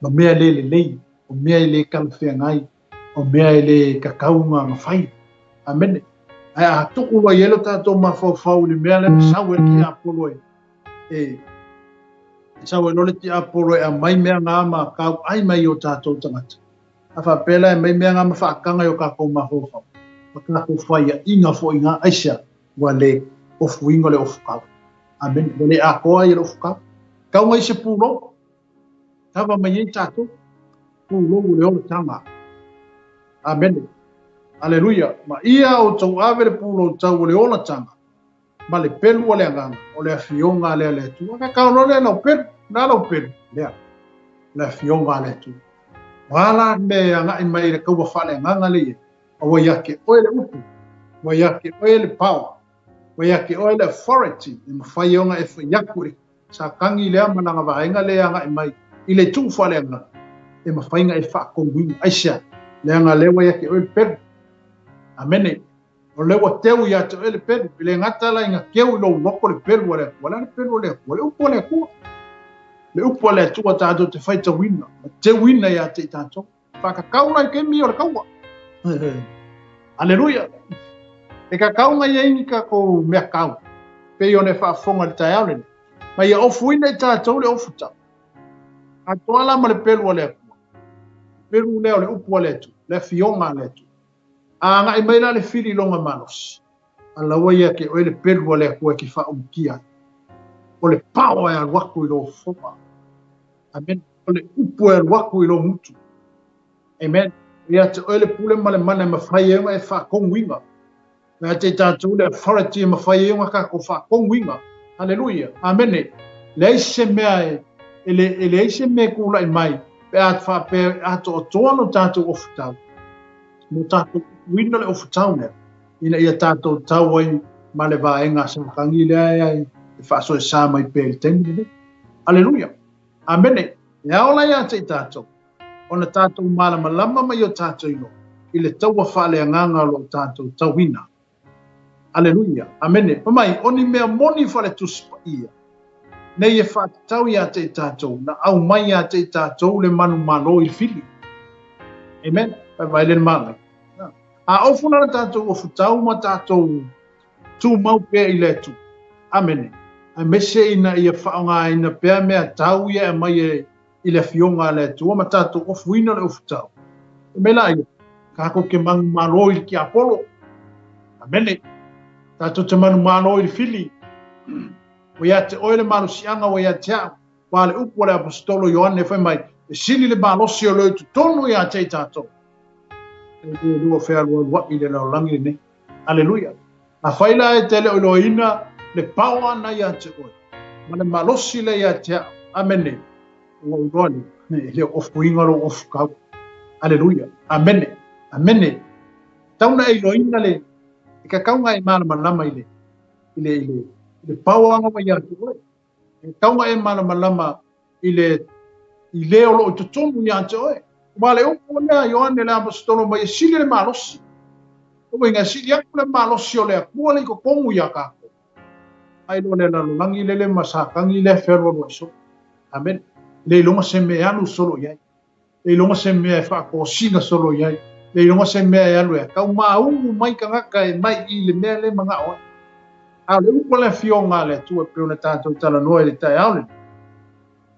ma mea le lelei, o mea e le talafeagai, o mea e le tatau ona fai. Amene. Ae a tuu ai e lo tatou mafaufau i le mea lea na sau ai le tiapolo e, e sau ai loa le tiapolo e aumai mea na ma tauai mai i o tatou tagata. A faapea la e aumai mea na ma faataga i o tatou mafaufau, ma tatou faiaina foi na, aisea? Ua le ofuina le ofutau. Amene. Ua le atoa ia le ofutau. Tau mai se pulou. Kava mai ai tatou. Pulou o le olataga. Amene. Aleluia. Ma ia outou ave le pulou tau o le olataga ma le pelu a le agaga o le afioga lea a le Atua. Ka kau loa lea lau pelu, na lau pelu, lea, o le afioga a le Atua. O a la mea e agai mai i le kaua faaleagaga lea i ai, a ua ia te oe le upu, ua ia te oe le power, ua ia te oe le authority e mafai ai ona e fai atu i le Satani lea ma lana vaega lea e agai mai i le tuu faaleagaga, e mafai ona e faatonuina. Aisea? Leaga lea ua ia te oe le pelu. Amene. O lea ua teu ia te oe le pelu. E le gata la ina teu i lou loto le pelu a le Atua. O le a le pelu a le Atua? Le upu a le Atua. Le upu a le Atua tatou te faitauina, ma teuina ia te i tatou. Whakakau la i taimi o le kaua. Aleluia. E kakau ngai ai ni tatou mea kau. Pei ona e faafofoga i le taeao lenei. Ma ia ofuina i tatou le ofu tau. Atoa la ma le pelu a le Atua. Pelu lea o le upu a le Atua, le afioga a le Atua. A agai mai la le fili i lona malosi, a laua ia te oe le pelu a le Atua e te faaumutia ai. O le pao e alu atu i lou fofoga. Amen. O le upu e alu atu i lou gutu. Amen. Ia te oe le pule ma le mana e mafai ai ona e faatonuina. Ia te tatou le authority e mafai ai ona tatou faatonuina. Haleluia. Amene. Leai se mea e, e, le, e leai se mea e tulai mai pe a faapea e atoatoa lo tatou ofutau. Mo tatou uina le ofutau lea, ina ia tatou tau ai ma le vaega Satani lea e faasoesa mai pea i le taimi lenei. Aleluia. Amene. E ao la ia te i tatou. Ona tatou malamalama ma i o tatou iloa i le taua faaleagaga o lo o tatou tauina. Aleluia. Amene. Fai mai, o ni mea moni faale-Tusi Paia nei e faatatau ia te i tatou, na aumai ia te i tatou le manumalo i le fili. Amen. Fai mai le magai. A ofu la le tatou ofutau ma tatou tumau pea i le Atua. Amene. Aemaise ina ia faaaogaina pea mea tau ia e aumai e i le Afioga a le Atua ma tatou ofuina le ofutau. Fai mai laia, Tatou te manumalo i le tiapolo. Amene. Tatou te manumalo i le fili. Ua ia te oe le malosiaga ua ia te au. Aua le upu a le Aposetolo Ioane fai mai, e sili le malosi o lo i totonu ia te i tatou. E le lua fealualuai i le lalolagi lenei. Aleluia. Afai la e te le o iloaina le power na ia te oe, ma le malosi lea ia te au. Amene. Ua ou iloa lea, e le o ofuina lou ofu kau. Aleluia. Amene. Amene. Tau na e iloaina le, e kakauga e malamalama i le, i le, i le, i le power na ua ia te oe. E tatau ona e malamalama i le i le o lo o i totonu ia te oe. Aua le upu lea a Ioane le Aposetolo mai e sili le malosi. O uiga e sili atu le malosi o le Atua le i totonu ia tatou. Ai lo le lalolagi lele ma Satani lea fealualuai solo. Amen. Le iloga se mea e alu solo i ai. Le iloga se mea e faatosina solo i ai. Le iloga se mea e alu e tau māumu mai tagata e mai i le mea le manao ai. A o le upu a le Afioga a le Atua e pei ona tatou talanoa i le taeao lenei.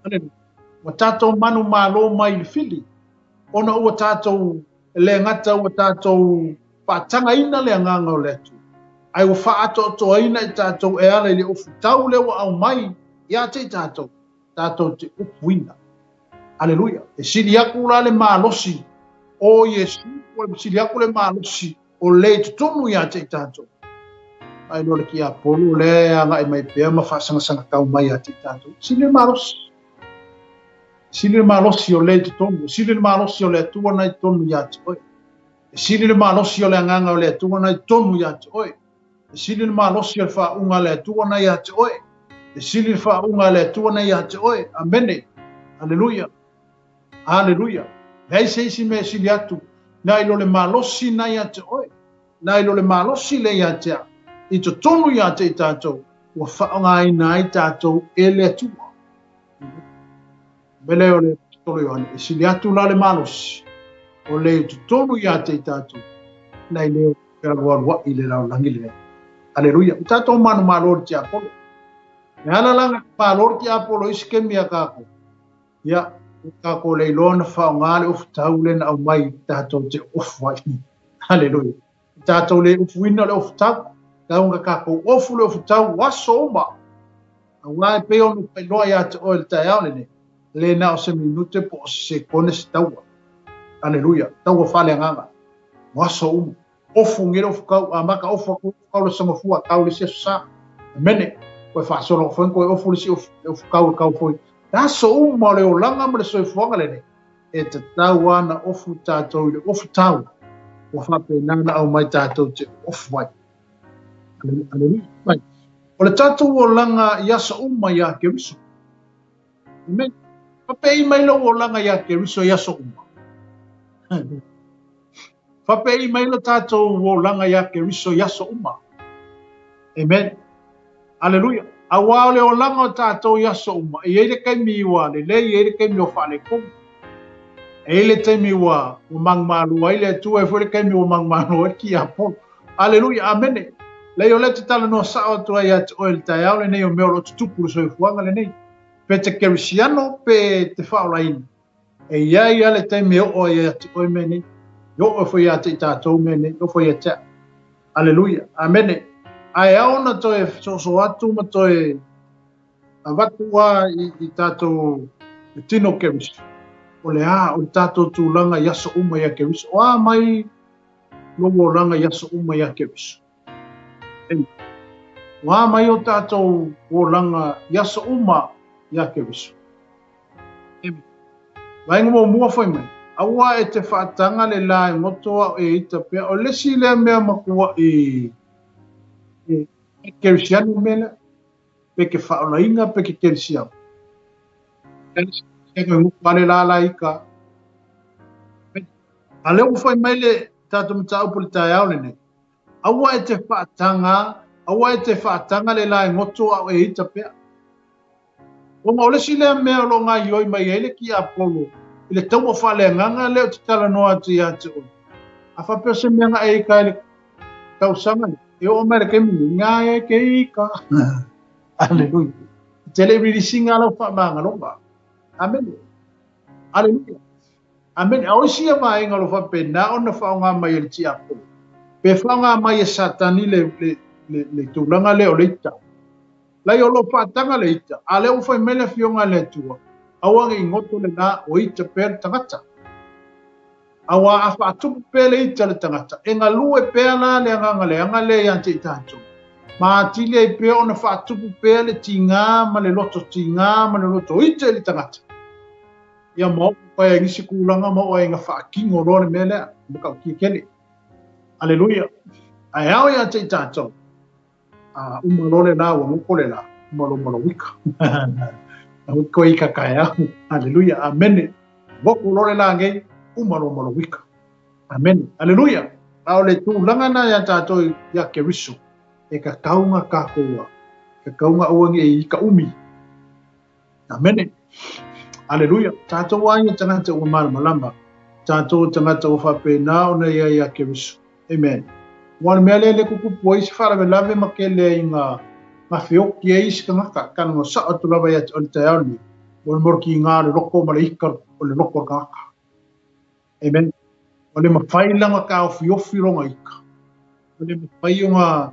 Aleluia. Ua tatou manumalo mai i le fili, ona ua tatou le gata ua tatou faatagaina le agaga o le Atua, ae ua faaatoatoaina i tatou e ala i le ofutau lea ua aumai ia te i tatou, tatou te upuina. Aleluia. E sili atu la le malosi o Iesu, e sili atu le malosi o le i totonu ia te i tatou. Ai lo le tiapolo lea e agai mai pea ma faasagasagakau mai ia te i tatou. E sili le malosi. E sili le malosi o le i totonu. E sili le malosi o le Atua na i totonu ia te oe. E sili le malosi o le agaga o le Atua na i totonu ia te oe. E sili le malosi o le faauuga a le Atua na ia te oe. E sili le faauuga a le Atua na ia te oe. Amene. Aleluia. Aleluia. Leai se isi mea e sili atu nai lo le malosi na ia te oe, nai lo le malosi lea ia te au, i totonu ia te i tatou, ua faaaogaina ai tatou e le Atua. Mele o le Apostolo Ioane, e sili atu la le malosi o le i totonu ia te i tatou, nai le o fealualuai i le lalolagi lenei. Aleluia. O tatou manumalo le tiapolo. E ala la na malo le tiapolo i se kemi a kākou. Ia, ua tatou le iloa ona faaaoga le ofutau lea na aumai tatou te ofu ai. Aleluia. Tatou le ofuina le ofutau, tau na tatou ofu le ofutau aso uma. Aua e pei ona faailoa ia te oe i le taeao lenei, le na o se minute po o se sekone se taua. Aleluia. Taua faaleagaga. O aso uma. Ofu nge le ofu kau, amata ofu atu ofu kau le sangafua, tau le isi aso sa. Amene. Koe faasolo atu foi koe ofu le isi ofu, le ofu kau e kau foi. Le aso uma o le olaga ma le soifuaga lenei, e tatau lava ona ofu tatou i le ofu tau, ua faapena ona aumai tatou te ofu ai. Aleluia. Mai. O le tatou olaga i aso uma ia Keriso. Amen. Faapei mai lou olaga ia Keriso i aso uma. Faapei mai lo tatou olaga ia Keriso i aso uma. Amen. Aleluia. Aua o le olaga o tatou i aso uma, e i ai le taimi ua lelei, e i ai le taimi ua faaletonu. E i ai le taimi ua manumalo ai le Atua, e i ai foi le taimi ua manumalo ai le tiapolo. Aleluia. Amene. Leai, o lea te talanoa sao atu ai ia te oe i le taeao lenei o mea o lo o tutupu i le soifuaga lenei. Pe te kerisiano, pe te faaolaina. E i ai lava le taimi e oo ai ia te oe mea nei. E oo foi ia te i tatou mea nei, e oo foi ia te au. Aleluia. Amene. Ae ao ona toe soso atu ma toe avatu lava i tatou tino Keriso. O le a, o le tatou tulaga i aso uma ia Keriso. O a mai lou olaga i aso uma ia Keriso? O a mai o tatou olaga i aso uma ia Keriso? Vaega muamua fai mai, aua e te faataga le la e goto ao e ita pea. O le isi lea mea matuai e kerisiano mea lea. Pe ke faaolaina pe ke kerisiano. E goto ale la la ika. A lea ua fai mai le tatou mataupu i le taeao lenei, aua e te faataga, aua e te faataga le laegoto a o e ita pea. Ona o le isi lea mea o lo o gaoioi mai ai le tiapolo i le taua faaleagaga lea ou te talanoa atu ia te oe. A faapea o se mea na e ita ai i le tausaga lea, e oo mai i le taimi nei, na e te ita. Aleluia. E te le i release ina lau faamagaloga. Amene. Aleluia. Amene. A o isi ia vaega o lo o faapena ona faaaoga mai e le tiapolo, pe faaaoga mai e Satani le, le, le, le tulaga lea o le ita. Lai o lo o faataga le ita, a lea ua fai mai le Afioga a le Atua, aua ne i goto le la o ita pea le tagata. Auā a faatupu pea le ita le tagata, e galue pea la le agaga leaga lea ia te i tatou, ma atili ai pea ona faatupu pea le tigā ma le loto tigā ma le loto ita i le tagata. Ia ma oo mai ai nisi tulaga ma oo ai ina faatino loa le mea lea, matautia tele. Aleluia! Ae ao ia te i tatou, A uma loa le la, ua goto le la, uma loa ma lou ika. Ua toe ika taeao. Aleluia. Amene. Goto loa le la nei, uma loa ma lou ika. Amene. Aleluia. A o le tulaga na ia tatou ia Keriso, e tatau na tatou a, tatau na aua ne i ika umi. Amene. Aleluia. Tatou a ia tagata ua malamalama, tatou tagata ua faapena ona ia ia Keriso. Amen. Ua o le mea lea le tutupu ai se faalavelave ma tele ai nga nga feoki ai isi tagata, talanoa sao atu lava ia te oe i le taeao lenei, mo le molokiga o le loko ma le ika o le loko o le tagata. Amen. Ua le mafai la ona taofiofi lona ika. Ua le mafai ona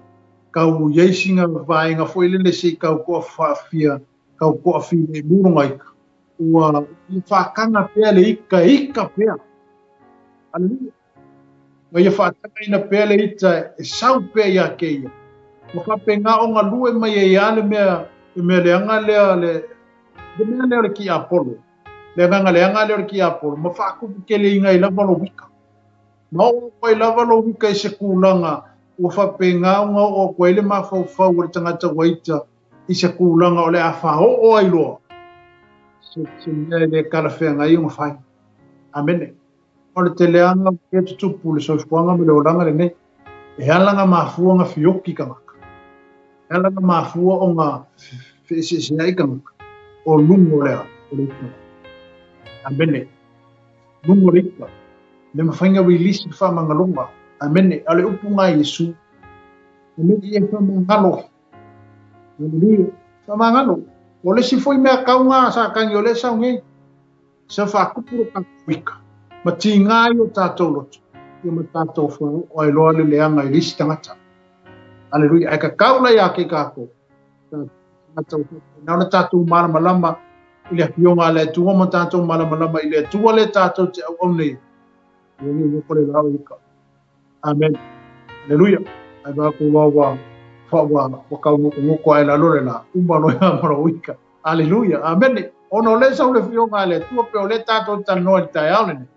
tau i ai sina vaega foi lele se i tau toafaafia, tau toafilemu lona ika. Ua faataga pea le ika e ika pea. Haleluia. Ma ia faatagaina pea le ita e sau pea ia te ia. Ua faapena o galue mai ai lava le mea, le mea leaga lea, le, le mea lea o le tiapolo, le agaga leaga lea o le tiapolo, ma faatuputeleina ai lava lou ika. Ma oo atu ai lava lou ika i se tulaga ua faapena ona oo atu ai le mafaufau o le tagata ua ita i se tulaga o le a faaoo ai loa se, se mea e le talafeagai ona fai. Amene. O le teleaga o ke tutupu le soifuaga ma le olaga lenei, e ala na mafua ona fioki tagata. E ala na mafua ona feeseeseai tagata, o luga o le a, o le ika. Amene. Luga o le ika. Le mafai na release le faamagaloga. Amene. A o le upu na a Iesu. Amene, ia faamagalo. Aleluia. Faamagalo. O le isi foi mea kau na Satani o lea e sau nei. Sa faatupu lo tatou ika, ma tiga ai o tatou loto, ia ma tatou faaoo ai loa le leaga i le isi tagata. Aleluia. Ae tatau la ia te tatou, tagata ua faapena ona tatou malamalama i le Afioga a le Atua ma tatou malamalama i le Atua lea tatou te auauna ai. Ia nei loko le lao ika. Amen. Aleluia. Ai ba ko wa wa fa wa wa kau ngoko ngoko ai la lo le la uma lo ya ma lo ika. Aleluia. Amene. Ona o lea sau le Afioga a le Atua pe o lea tatou talanoa i le taeao lenei,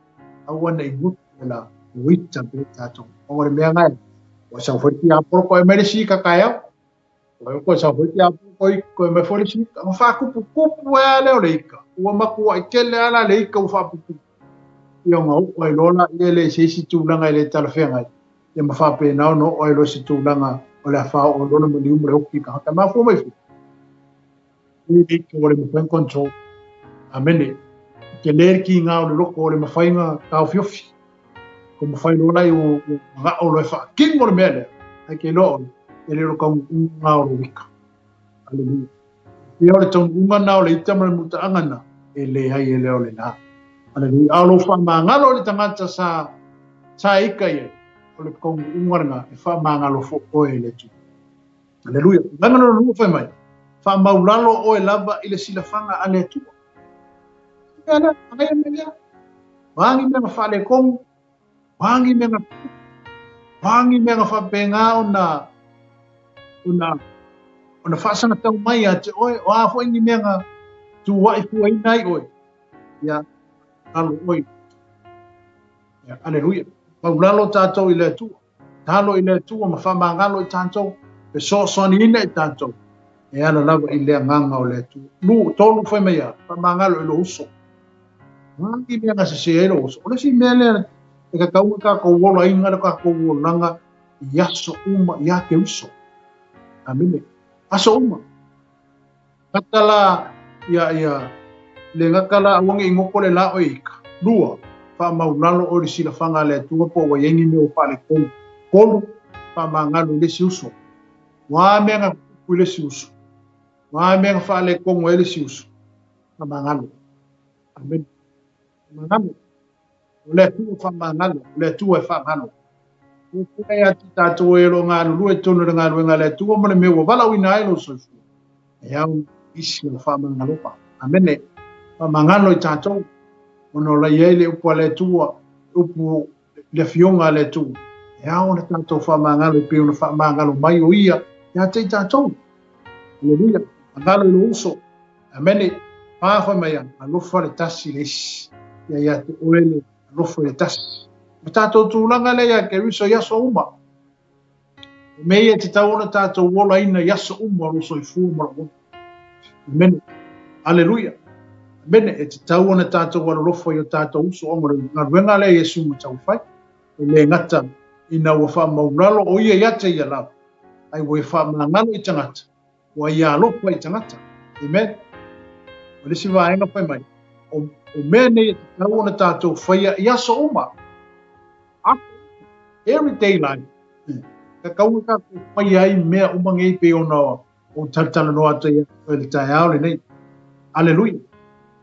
aua ne i mutu le la, o ita pea tatou. Ona o le mea gae, ua sau foi le tiapolo koe mai le sika taeao. Ua koe sau foi le tiapolo koe, koe mai foi le sika. Ona faakupukupu ai lea o le ika. Ua matuai tele lava la le ika ua faapupupu. Ia ona oo ai loa laia lea i se isi tulaga e le talafeagai, ia ma faapena ona oo ai loa i se tulaga o le a faaoo loa le maliu ma le oki i tagata. E mafua mai foi. Ua le mafai ona control. Amene. Tele le kiga o le loko o le mafai ona taofiofi. Ko mafai loa lai ua mana'o loa e faatino le mea lea. Ae ke iloa oe, e le o le taunuuga na o lou ika. Aleluia. Ia o le taunuuga na o le ita ma le mutaaga na, e leai e le o lena. Aleluia. A o lou faamagalo i le tagata sa, sa e ika i ai, o le taunuuga lena e faamagalo foi oe e le Atua. Aleluia. Vaega lona lua fai mai, faamaulalo oe lava i le silafaga a le Atua. Mea lea, manaia mea lea. Oa ni mea na faaletonu, oa ni mea na tutupu, oa ni mea na faapena ona ona ona faasagatau mai ia te oe, oa foi ni mea na tuuai fuaina ai oe. Ia, lalo oe. Ia, aleluia. Maulalo tatou i le Atua. Talo i le Atua ma faamagalo i tatou, fesoasoaniina i tatou, e ala lava i le agaga o le Atua. Lu, tolu fai mai a, faamagalo i lou uso. Magi mea na sese ai lou uso. O le isi mea lea, E tatau ona tatou olaina le tatou olaga i aso uma ia Keriso. Amene. Aso uma. Gata la ia ia le gata la aua ne i goto le la oe ika. Lua, faamaulalo oe i le silafaga a le Atua po ua i ai ni mea ua faaletonu. Tolu, faamagalo i le isi uso. O a mea na tutupu i le isi uso? O a mea na faaletonu ai le isi uso? Faamagalo. Amene. Faamagalo. O le Atua faamagalo, o le Atua e faagalo. Ua pule ia te tatou e o lo o galulue i totonu o le galuega a le Atua ma le mea ua valaauina ai lou soifua. E ao isi o faamagaloga. Amene. Faamagalo i tatou, ona o la i ai le upu a le Atua, upu le afioga a le Atua. E ao ona tatou faamagalo e pei ona faamagalo mai o ia ia te i tatou. Aleluia. Magalo i lou uso. Amene. Fa fai mai ana, alofa le tasi i le isi. Ia ia te oe le alofa i le tasi. Ma tatou tulaga lea ia Keriso i aso uma. O mea ia e tatau ona tatou olaina i aso uma o lou soifua ma lou ola. Amene. Aleluia. Amene. E tatau ona tatou alolofa i o tatou uso ona o le galuega lea Iesu ma tau fai. E le gata ina ua faamaulalo o ia ia te ia lava, ai ua ia faamagalo i tagata, ua ia alofa i tagata. Amen. O le isi vaega fai mai, o, o mea nei e tatau ona tatou faia i aso uma. Aso uma. Everyday life. Tatau ona tatou faia ai mea uma nei pei ona ou talatalanoa atu ai i le taeao lenei. Aleluia.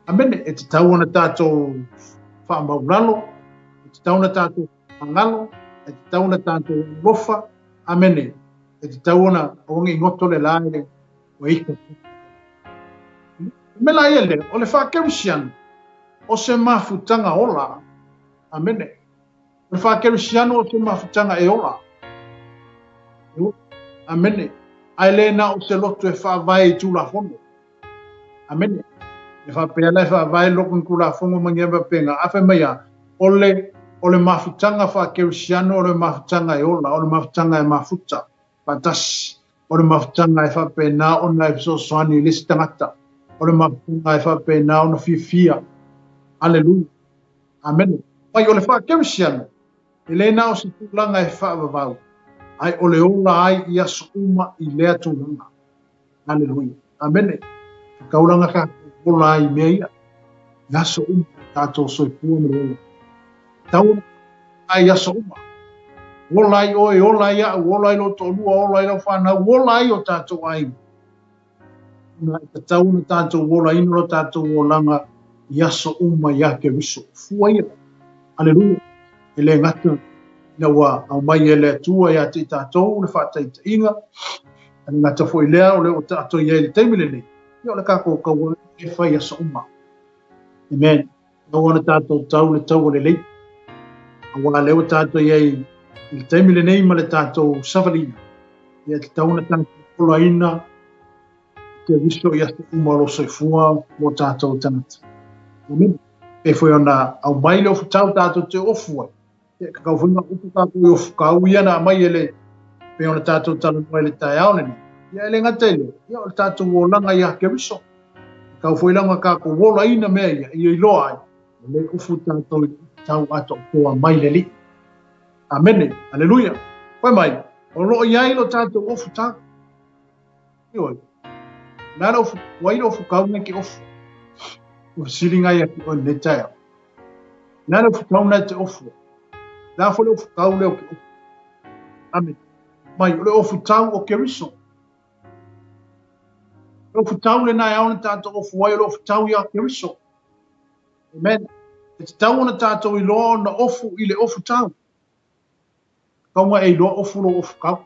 Amene. E tatau ona tatou faamaulalo, e tatau ona tatou faamagalo, e tatau ona tatou alofa. Amene. E tatau ona aua ne i goto le la i le ua ika. Me la ia lea, o le faakerisiano, o se mafutaga ola. Amene. O le faakerisiano o se mafutaga e ola. Amene. Ae le na o se loto e faavae i Tulafono. Amene. E faapea la e faavae loko i Tulafono ma ni faapena. A fai mai a, o le, o le mafutaga faakerisiano o le mafutaga e ola, o le mafutaga e mafuta faatasi, o le mafutaga e faapena ona e fesoasoani i le isi tagata, o le mafutaga e faapena ona fiafia. Aleluia. Amene. Mai o le faakerisiano, E le na o se tulaga e faavavau, ae o le ola ai i aso uma i lea tulaga. Aleluia. Amene. E taulaga tatou ola ai i mea ia. I aso uma o tatou soifua ma le ola. Tau ai i aso uma. Ola ai oe, ola ai a'u, ola ai lou toalua, ola ai lau fanau, ola ai o tatou aiga. Ona e tatau ona tatou olaina lo tatou olaga i aso uma iā Keriso. Fua ia. Aleluia. E le gata ina ua aumai e le Atua ia te i tatou le faataitaiga, e le gata foi lea o lea ua tatou i ai i le taimi lenei, ia o le tatou taua e fai i aso uma. Amen. Tatau ona tatou tau le taua lelei. Aua lea ua tatou i ai i le taimi lenei ma le tatou savaliga, ia tatau ona tatou olaina Keriso i aso uma o lou soifua mo tatou tagata. Amen. Pei foi ona aumai le ofutau tatou te ofu ai. Ia, tatau foi ona upu tatou i ofutau ia na aumai e le pei ona tatou talanoa i le taeao lenei. Ia, e le gata i lea, ia o le tatou olaga ia Keriso. Tatau foi la ona tatou olaina mea ia, ia iloa ai, ua le ufu tatou i le tau atoatoa mai le Alii. Amene. Aleluia. Fai mai, o lo o i ai lo tatou ofutau. Ioe. Na le ofu, ua i le ofutau nei ke ofu. Ua fesiliga ia ki oe lenei taeao. Na le ofutau nei te ofu. La foi le ofutau lea o ke ofu. Amen. Mai, o le ofutau o Keriso. O le ofutau lena e ao ona tatou ofu ai, o le ofutau ia Keriso. Amen. E tatau ona tatou iloa ona ofu i le ofutau. Tatau ona e iloa ofu lou ofutau.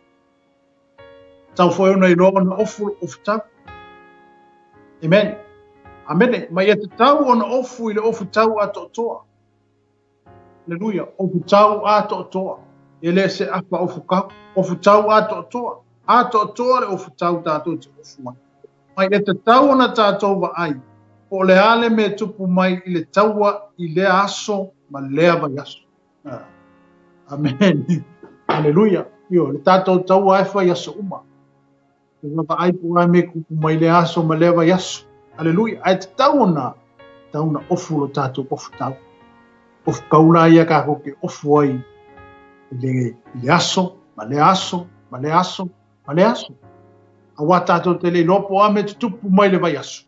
Tatau foi ona iloa ona ofu lou ofutau. Amen. Amene. Ma ia tatau ona ofu i le ofutau atoatoa. Aleluia. Ofutau atoatoa. E le se afa ofutau. Ofutau atoatoa. Atoatoa le ofutau tatou te ofu ai. Mai e tatau ona tatou vaai po o le a le mea e tupu mai i le taua i lea aso ma lea vaiaso. Amen. Aleluia. Ioe, le tatou taua e fai aso uma. E vaavaai po o a mea e tupu mai lea aso ma lea vaiaso. Aleluia. Ae tatau ona, tatau ona ofu lo tatou ofutau. Ofu tau la ia tatou te ofu ai i le, i le aso, ma le aso, ma le aso, ma le aso. Aua tatou te le iloa po o a mea e tutupu mai le vaiaso.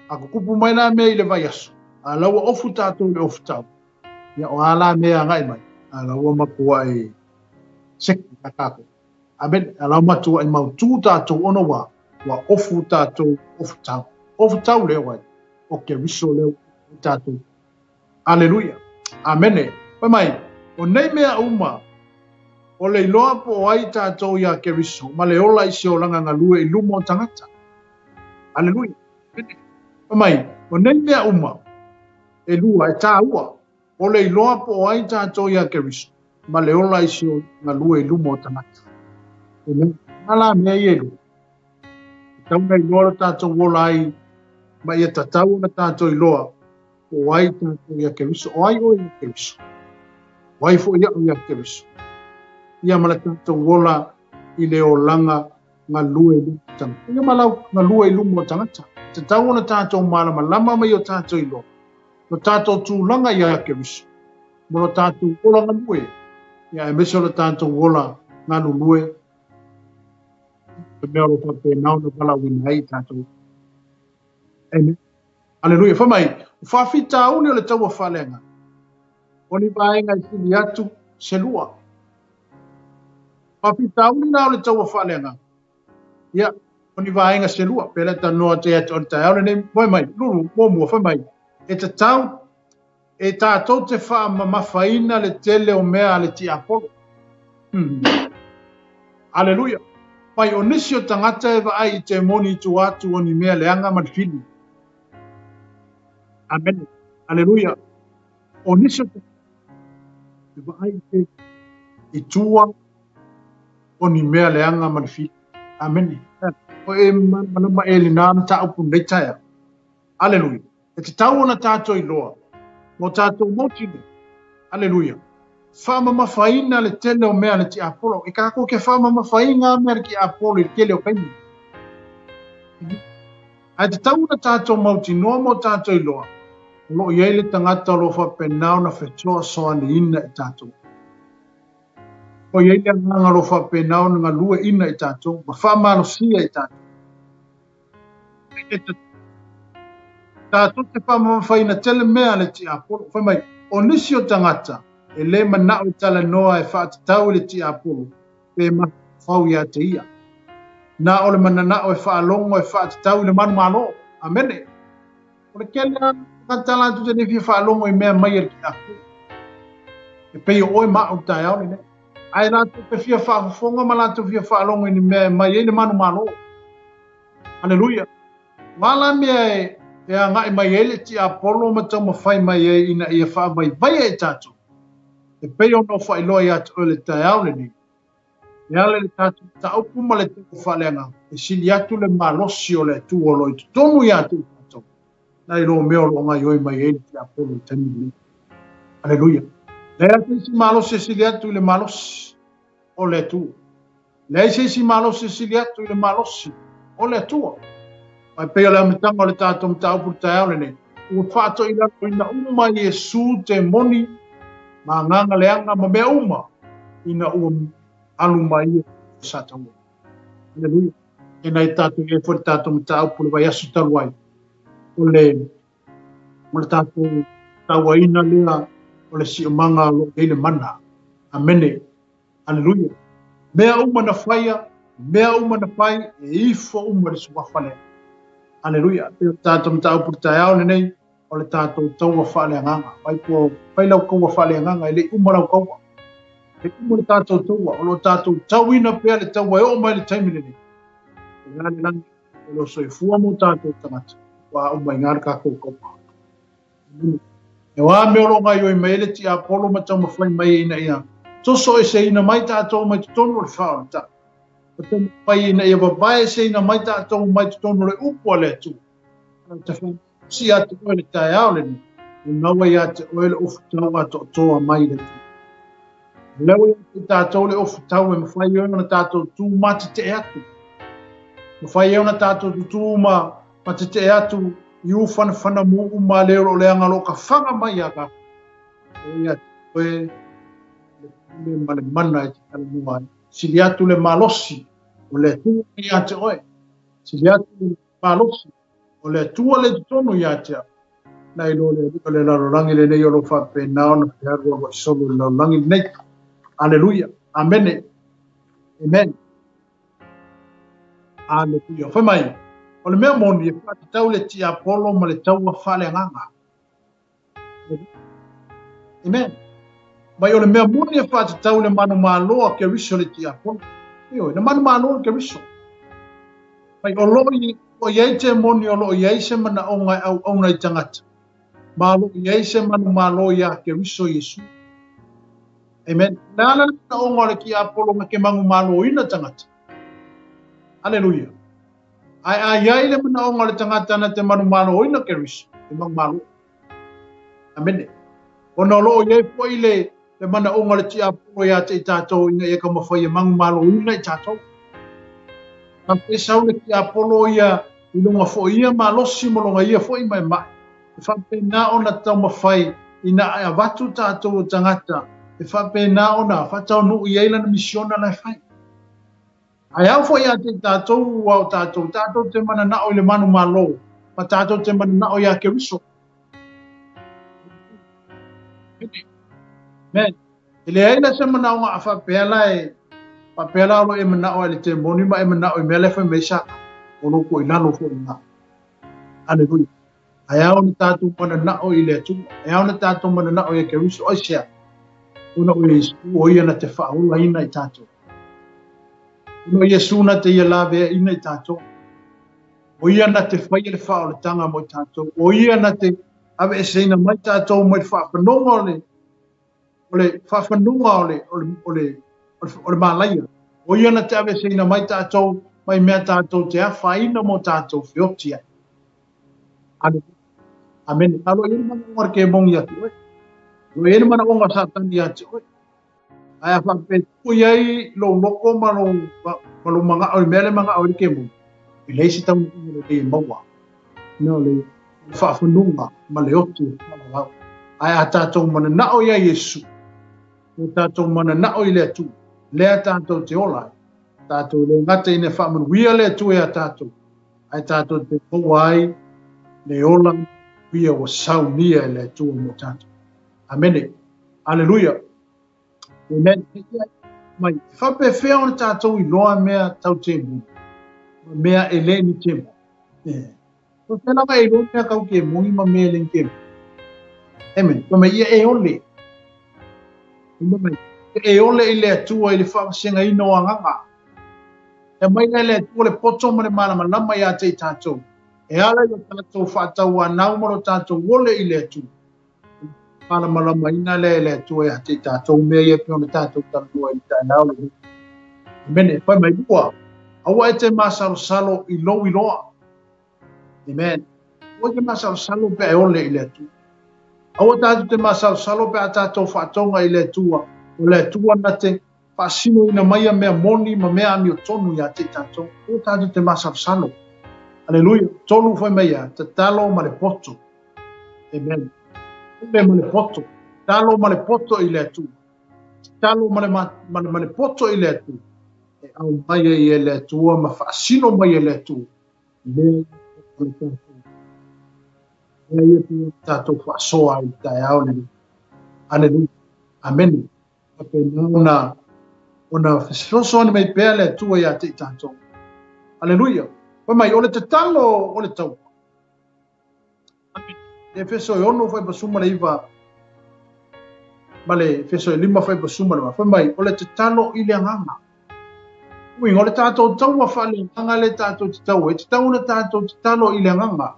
A tutupu mai la mea i le vaiaso, a la ua ofu tatou i le ofu tau, ia o a la mea e agai mai, a la ua matuai seki a tatou. Amene. A la ua matuai mautu tatou ona ua, ua ofu tatou ofu tau. Ofu tau lea o ai? O Keriso lea ua tatou. Aleluia. Amene. Fai mai, o nei mea uma, o le iloa po o ai tatou iā Keriso, ma le ola i se olaga galue i luma o tagata. Aleluia. Amene. Fai mai, o nei mea uma, e lua, e tāua, o le iloa po o ai tatou iā Keriso, ma le ola i se olaga galue i luma o tagata. Amen. A la mea ia e lua. E tatau ona iloa lo tatou ola ai, ma ia tatau ona tatou iloa, po o ai tatou ia Keriso, o ai oe ia Keriso, o ai foi au ia Keriso. Ia ma le tatou ola i le olaga galue i luma o tagata. Ia ma lau galue i luma o tagata. Tatau ona tatou malamalama ma ia tatou iloa lo tatou tulaga ia Keriso, ma lo tatou ola galue, ia aemaise o lo tatou ola galulue le mea o lo faapena ona valaauina ai tatou. Amen. Aleluia. Fai mai, o faafitauli o le taua faaleagaga, o ni vaega e sili atu se lua. Faafitauli la o le taua faaleagaga, ia, o ni vaega se lua. Pe le talanoa te atu o le taeao lenei, fai mai, lulu, muamua, fai mai, e tatau e tatou te faamamafaina le tele o mea a le tiapolo. Aleluia. Mai o nisi o tagata e vaai i te moni i tua atu o ni mea leaga ma le fili. Amen. Aleluia. O nisi o tagata e vaai i te i tua o ni mea leaga ma le fili. Amen. O e malamalama e lena mataupu nei taeao. Aleluia. E tatau ona tatou iloa mo tatou mautinoa. Aleluia. Faamamafaina le tele o mea a le tiapolo. E tatou te faamamafaina mea a le tiapolo i le tele o taimi. Ae tatau ona tatou mautinoa ma o tatou iloa, o lo o i ai le tagata o lo o faapena ona fesoasoaniina i tatou. O i ai le agaga o lo o faapena ona galueina i tatou ma faamalosia i tatou. Tatou te faamamafaina tele mea a le tiapolo. Fai mai, o nisi o tagata e le manao e talanoa e faatatau i le tiapolo pe mafaufau ia te ia. Na o le mananao e faalogo e faatatau i le manumalo. Amene. O le tele lava o tagata latou te le fia faalogo i mea mai a le tiapolo. E pei o oe ma au i le taeao lenei. Ae latou te fia faafofoga ma latou fia faalogo i ni mea e mai ai le manumalo. Aleluia. O a la mea e, e agai mai ai le tiapolo ma taumafai mai ai ina ia faavaivaia i tatou, e pei ona ou faailoa ia te oe i le taeao lenei, e ala i le tatou mataupu ma le taua faaleagaga, e sili atu le malosi o le Atua o lo o i totonu ia te i tatou, nai lo mea o lo o gaoioi mai ai le tiapolo i le taimi lenei. Aleluia. Leai se isi malosi e sili atu i le malosi o le Atua. Leai se isi malosi e sili atu i le malosi o le Atua. Aua e pei o le amataga o le tatou mataupu i le taeao lenei, ua faatoilaloina uma e Iesu temoni ma agaga leaga ma mea uma ina ua alu ma ia i Sataua. Aleluia. Tēnā i tatou i ai foi le tatou mataupu i le vaiaso talu ai, o le, o le tatou tauaina lea o le siomaga o lo o i ai le mana. Amene. Aleluia. Mea uma na faia, mea uma na fai, e ifo uma i le suafa lea. Aleluia. Pei o le tatou mataupu i le taeao lenei, o le tatou taua faaleagaga. Fai po, fai lau taua faaleagaga, e le i uma lau taua. E le i uma le tatou taua, o lo o tatou tauina pea le taua e oo mai i le taimi lenei. O le a le lagi, o lo o soifua mo tatou tagata, ua uma i ina le tatou taua. O a mea o lo o gaoioi mai ai le tiapolo ma taumafai mai ina ia tosoeseina mai tatou mai totonu o le fao o le tau, ma taumafai ina ia vavaeseina mai tatou mai totonu o le upu a le Atua. Ae te whakausi atu oe le taeao lenei, o naua ia te oe le ofu tau atoatoa mai le Atua. O lea ua ia te tatou le ofu tau e mafai ai ona tatou tū matetee atu. Mafai ai ona tatou tutū ma matetee atu i uwhanawhana mō uma a le o lo o leaga lo ka whanga mai a tātou. O ia te oe le pule ma le mana e te talanoa ai. Sili atu le malosi o le Atua ia te oe. Sili atu le malosi o le Atua le i totonu ia te au. Nai lo le alii o le lalolagi lenei o lo o faapena ona fealualuai solo i le lalolagi lenei. Aleluia. Amene. Amen. Aleluia. Fai mai, o le mea moni e faatatau le tiapolo ma le taua faaleagaga. Amen. Mai o le mea moni e faatatau le manumalo a Keriso le tiapolo. Ioe, na manumalo le Keriso. Mai o lo o i ai te moni o lo o i ai se manaoga e auauna i tagata, ma o lo o i ai se manumalo iā Keriso Iesu. Amen. O le a la le manaoga o le tiapolo na ke manumaloina tagata? Aleluia. Ae a i ai le manaoga o le tagata na te manumaloina Keriso, e manumalo. Amene. Ona o lo o i ai foi le le manaoga o le tiapolo iā te i tātou ina ia taumafai e manumaloina i tātou. Ka sau le tiapolo ia i lona foi ia malosi ma lona ia foi maemae. E faapena ona taumafai ina e avatu tātou o tagata e faapena ona faataunuu i ai lana misiona la e fai. Ae ao foi ia te i tātou ua o tātou, tātou te mananao i le manumalo, ma tātou te mananao iā Keriso. Amen. E leai la se manaoga a faapea la e, faapea la o lo e manao ai le temoni ma e manao i mea la e fai mai Satana, o lo ko i lalo foi i na. Aleluia. Ae ao ona tātou mananao i le Atua. E ao ona tātou mananao ia Keriso. Aisea? Ona o Iesu, o ia na te whaolaina i tātou. Ona o Iesu na te ia laveaina i tātou. O ia na te whaia le whaolatanga mo i tātou. O ia na te aveeseina mai tātou mai le whaawhanonga o le o le whaawhanonga o le, o le, o le, o le, o le mālaia. O ia na te aveeseina mai tātou mai mea tātou te awhaina mo tātou whioti ai. Aleluia. Amene. Alo i le manaoga o le kemoni ia te oe. Alo i le manaoga o Satani ia te oe. Ae a faapea tuu i ai lou loko ma lou, ma lou manao i mea le manao i le kemoni, e leai se taunuuga lelei e maua. Na o le faafanua ma le oti e faalalau. Ae a tātou mananao iā Iesu, o tātou mananao i le Atua, lea tātou te ola ai, tātou le gata ina faamanuia le Atua iā tātou, ae tātou te maua ai le ola ia ua saunia e le Atua mo tātou. Amene. Aleluia. Amen. Mai, whapewhea ona tātou iloa mea tau tēmoni, ma mea e le ni tēmoni. Eh. Ko te lava e iloa mea kau kēmoni ma mea e le ni kēmoni. Amen. Ko mai ia e ole. Ko mai, e ole i le Atua i le whaavasegaina o agaga. E mai lea le Atua le poto ma le malamalama iā te i tātou. E ala i o tātou whaatauānau ma lo tātou ole i le Atua. Malamalamaina lea e le Atua iā te i tātou mea ia pei ona tātou talanoa i le taeao lenei. Amene. Fai mai lua, aua e te masalosalo i lou iloa. Amen. Aua e te masalosalo pe a e ole i le Atua. Aua tātou te masalosalo pe a tātou whaatonga i le Atua. O le Atua na te faasinoina mai a mea moni ma mea amiotonu iā te i tātou. Aua tātou te masalosalo. Aleluia. Tolu fai mai ia, tatalo ma le poto. Amen. Pule ma le poto. Tatalo ma le poto i le Atua. Tatalo ma le, ma, ma le, ma le poto i le Atua. E aumai ai e le Atua ma faasino mai e le Atua. Mea o le tātou. Mea ia pei ona tātou faasoa ai i le taeao lenei. Aleluia. Amene. Faapena ona ona fesoasoani mai pea le Atua iā te i tātou. Aleluia. Fai mai, o le tatalo o le taua. Efeso e 6 fuaipasuma le 9 ma le Efeso e 5 fuaipasuma le 8. Fai mai, o le tatalo i le agaga. Uiga, o le tātou taua faaleagaga le tātou te taua, e tatau ona tātou tatalo i le agaga.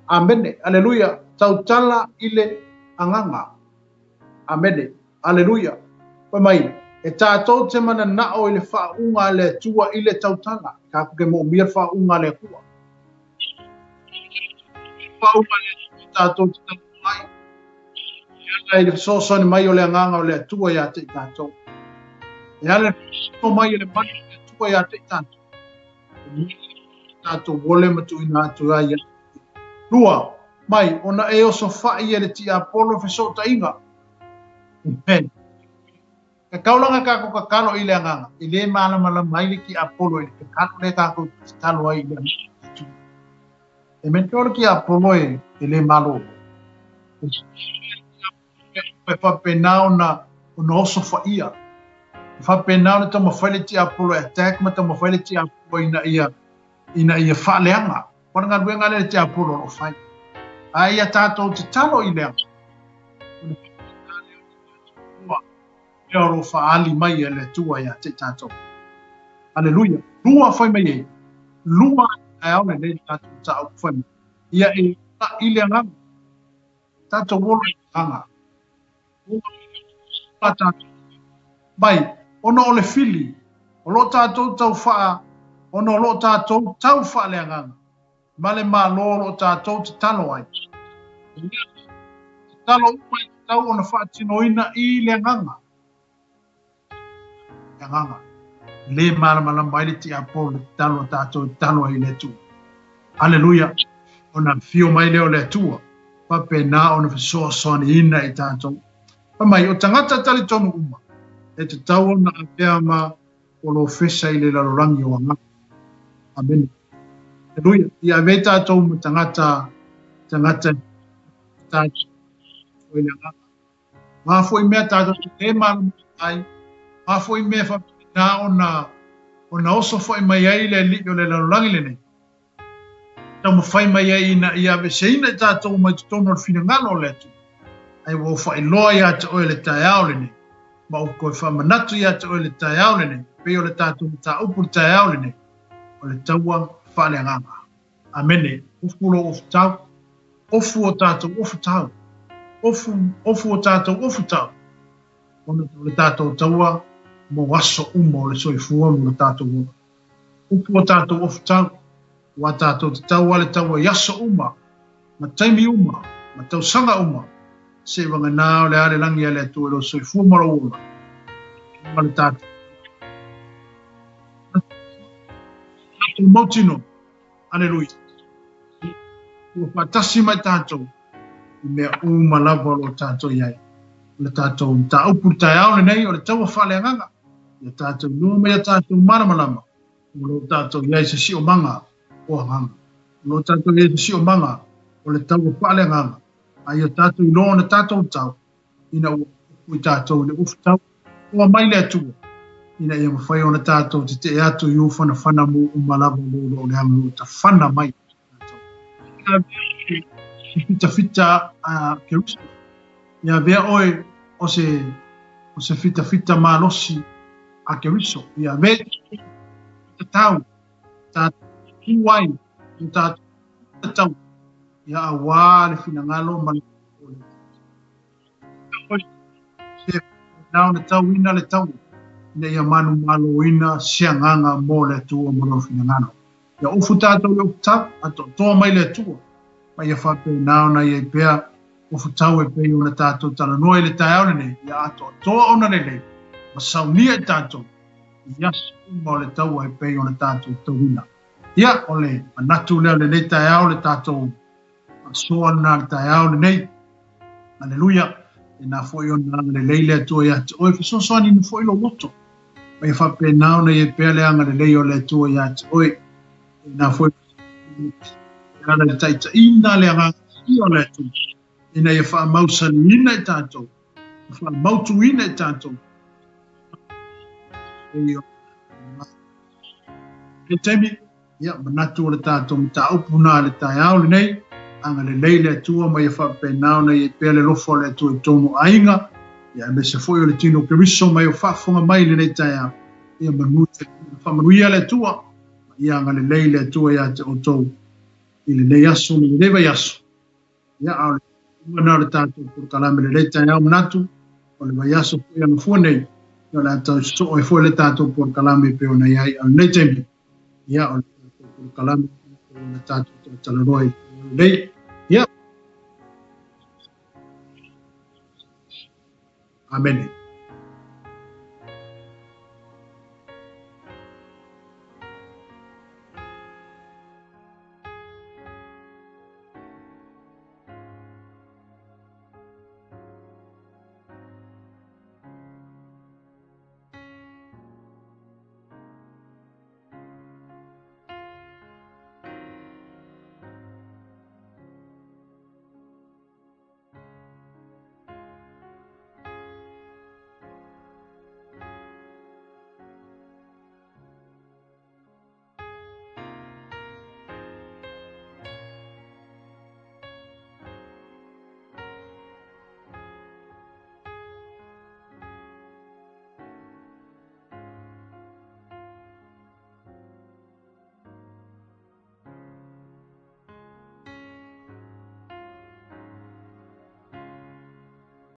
Amene, aleluia, tautala i le agaga. Amene, aleluia. Fai mai, e tātou te mananao i le faauuga a le Atua i le tautala. Tātou ke moomia le faauuga a le Atua. Faauuga a le Atua tātou te tautala ai. E ala i le fesoasoani mai o le agaga o le Atua iā te i tātou. E ala i le fesoasoani mai o le mana o le Atua iā te i tātou. E tātou ole ma tuuina atu ai ia. Lua, mai, ona e osofa'i e le tiapolo fesootaiga. Amen. Tatau lava tatou tatalo i le agaga e le malamalama ai le tiapolo i le tatalo lea tatou te tatalo ai i le agaga. Amen. O le tiapolo e le malolo. E faapena ona osofaia. E faapena ona taumafai le tiapolo e attack ma taumafai le tiapolo ina ia faaleaga. O le galuega lea le tiapolo o lo o fai. A ia tatou tatalo i le agaga. Lea o lo o faaali mai e le Atua ia te i tatou. Aleluia. Lua fai mai ei. Lua taeao lenei le tatou mataupu fai mai. Ia e i le agaga. Tatou ola i le agaga. Ola tatou mai ona o le fili o lo tatou tau faa ona o lo tatou tau faaleagaga ma le Malo o lo o tatou tatalo ai. Tatalo uma e tatau ona faatinoina i le agaga. Le agaga. Le malamalama ai le tiapolo le tatalo a tatou e tatalo ai i le Atua. Aleluia. Ona afio mai lea o le Atua, faapena ona fesoasoaniina i tatou. Fai mai, o tagata talitonu uma, e tatau ona avea ma polofesa i le lalolagi o agaga. Amene. Aleluia. Ia ave tatou ma tagata tagata tatou i le agaga. Ma foi mea tatou te le malamalama ai, ma foi mea faapena ona oso foi mai ai le alii o le lalolagi lenei. Taumafai mai ai ina ia aveseina i tatou mai totonu o le finagalo o le Atua. Ae ua ou faailoa ia te oe le taeao lenei, ma ou toe faamanatu ia te oe le taeao lenei, pei o le tatou mataupu le taeao lenei, o le taua faaleagaga. Amene. Ofu lou ofutau, ofu o tatou ofutau, ofu, ofu o tatou ofutau, ona o le tatou taua mo aso uma o le soifua ma lo tatou ola. Upu o tatou ofutau, ua tatou tatau a le taua i aso uma, ma taimi uma, ma tausaga uma, seiavagana o le a le lagi a le Atua i lou soifua ma lou ola, ma le tatou mautinoa. Aleluia. Ua faatasi mai tatou i mea uma lava o lo o tatou i ai. O le tatou mataupu i le taeao lenei, o le taua faaleagaga. Ia tatou iloa ma ia tatou malamalama o lo o tatou i ai se siomaga o agaga. O lo o tatou i ai se siomaga o le taua faaleagaga. A ia tatou iloa ona tatou tau ina ua upu i tatou i le ufutau, toa mai le Atua, ina ia mafai ona tatou tetee atu i ufanafana mō uma lava o lo o leaga o lo o tafana mai tatou. Se fitafita a Keriso, ia avea oe o se, o se fitafita malosi a Keriso, ia avea tatau, tatou tu ai, o tatou tatau, ia auā le finagalo ma le Na ona tauina le taua ina ia manumaloina se agaga mo le Atua ma lona finagalo. Ia ofu tatou i ofutau, atoatoa mai le Atua, ma ia faapena ona i ai pea ofutau e pei ona tatou talanoa i le taeao lenei, ia atoatoa ona lelei ma saunia i tatou i aso uma o le taua e pei ona tatou tauina. Ia, o le manatu lea o lenei taeao le tatou Faasoa lena le taeao lenei. Aleluia. Tēnā foi ona agalelei le Atua ia te oe, fesoasoani foi lou loto. Ma ia faapena ona i ai pea le agalelei o le Atua ia te oe. Tēnā foi e ala i le taitaiina le agaga o le Atua, ina ia faamausaliina i tatou, faamautuina i tatou. Le taimi, ia, manatu o le tatou mataupu na le taeao lenei, agalelei le Atua ma ia faapena ona i ai pea le alofa o le Atua i totonu o aiga, ia aemaise foi o le tino o Keriso ma e o faafofoga mai i lenei taeao. Ia manu, faamanuia le Atua, ma ia agalelei le Atua ia te outou i lenei aso ma lenei vaiaso. Ia, a o le na o le tatou polokalame lenei taeao manatu, o le vaiaso foi agafua nei, ia o le a tau sosoo ai foi le tatou polokalame e pei ona i ai. A o lenei taimi, ia, o le tatou polokalame o le tatou talatalanoa i lenei. Ia. Amene.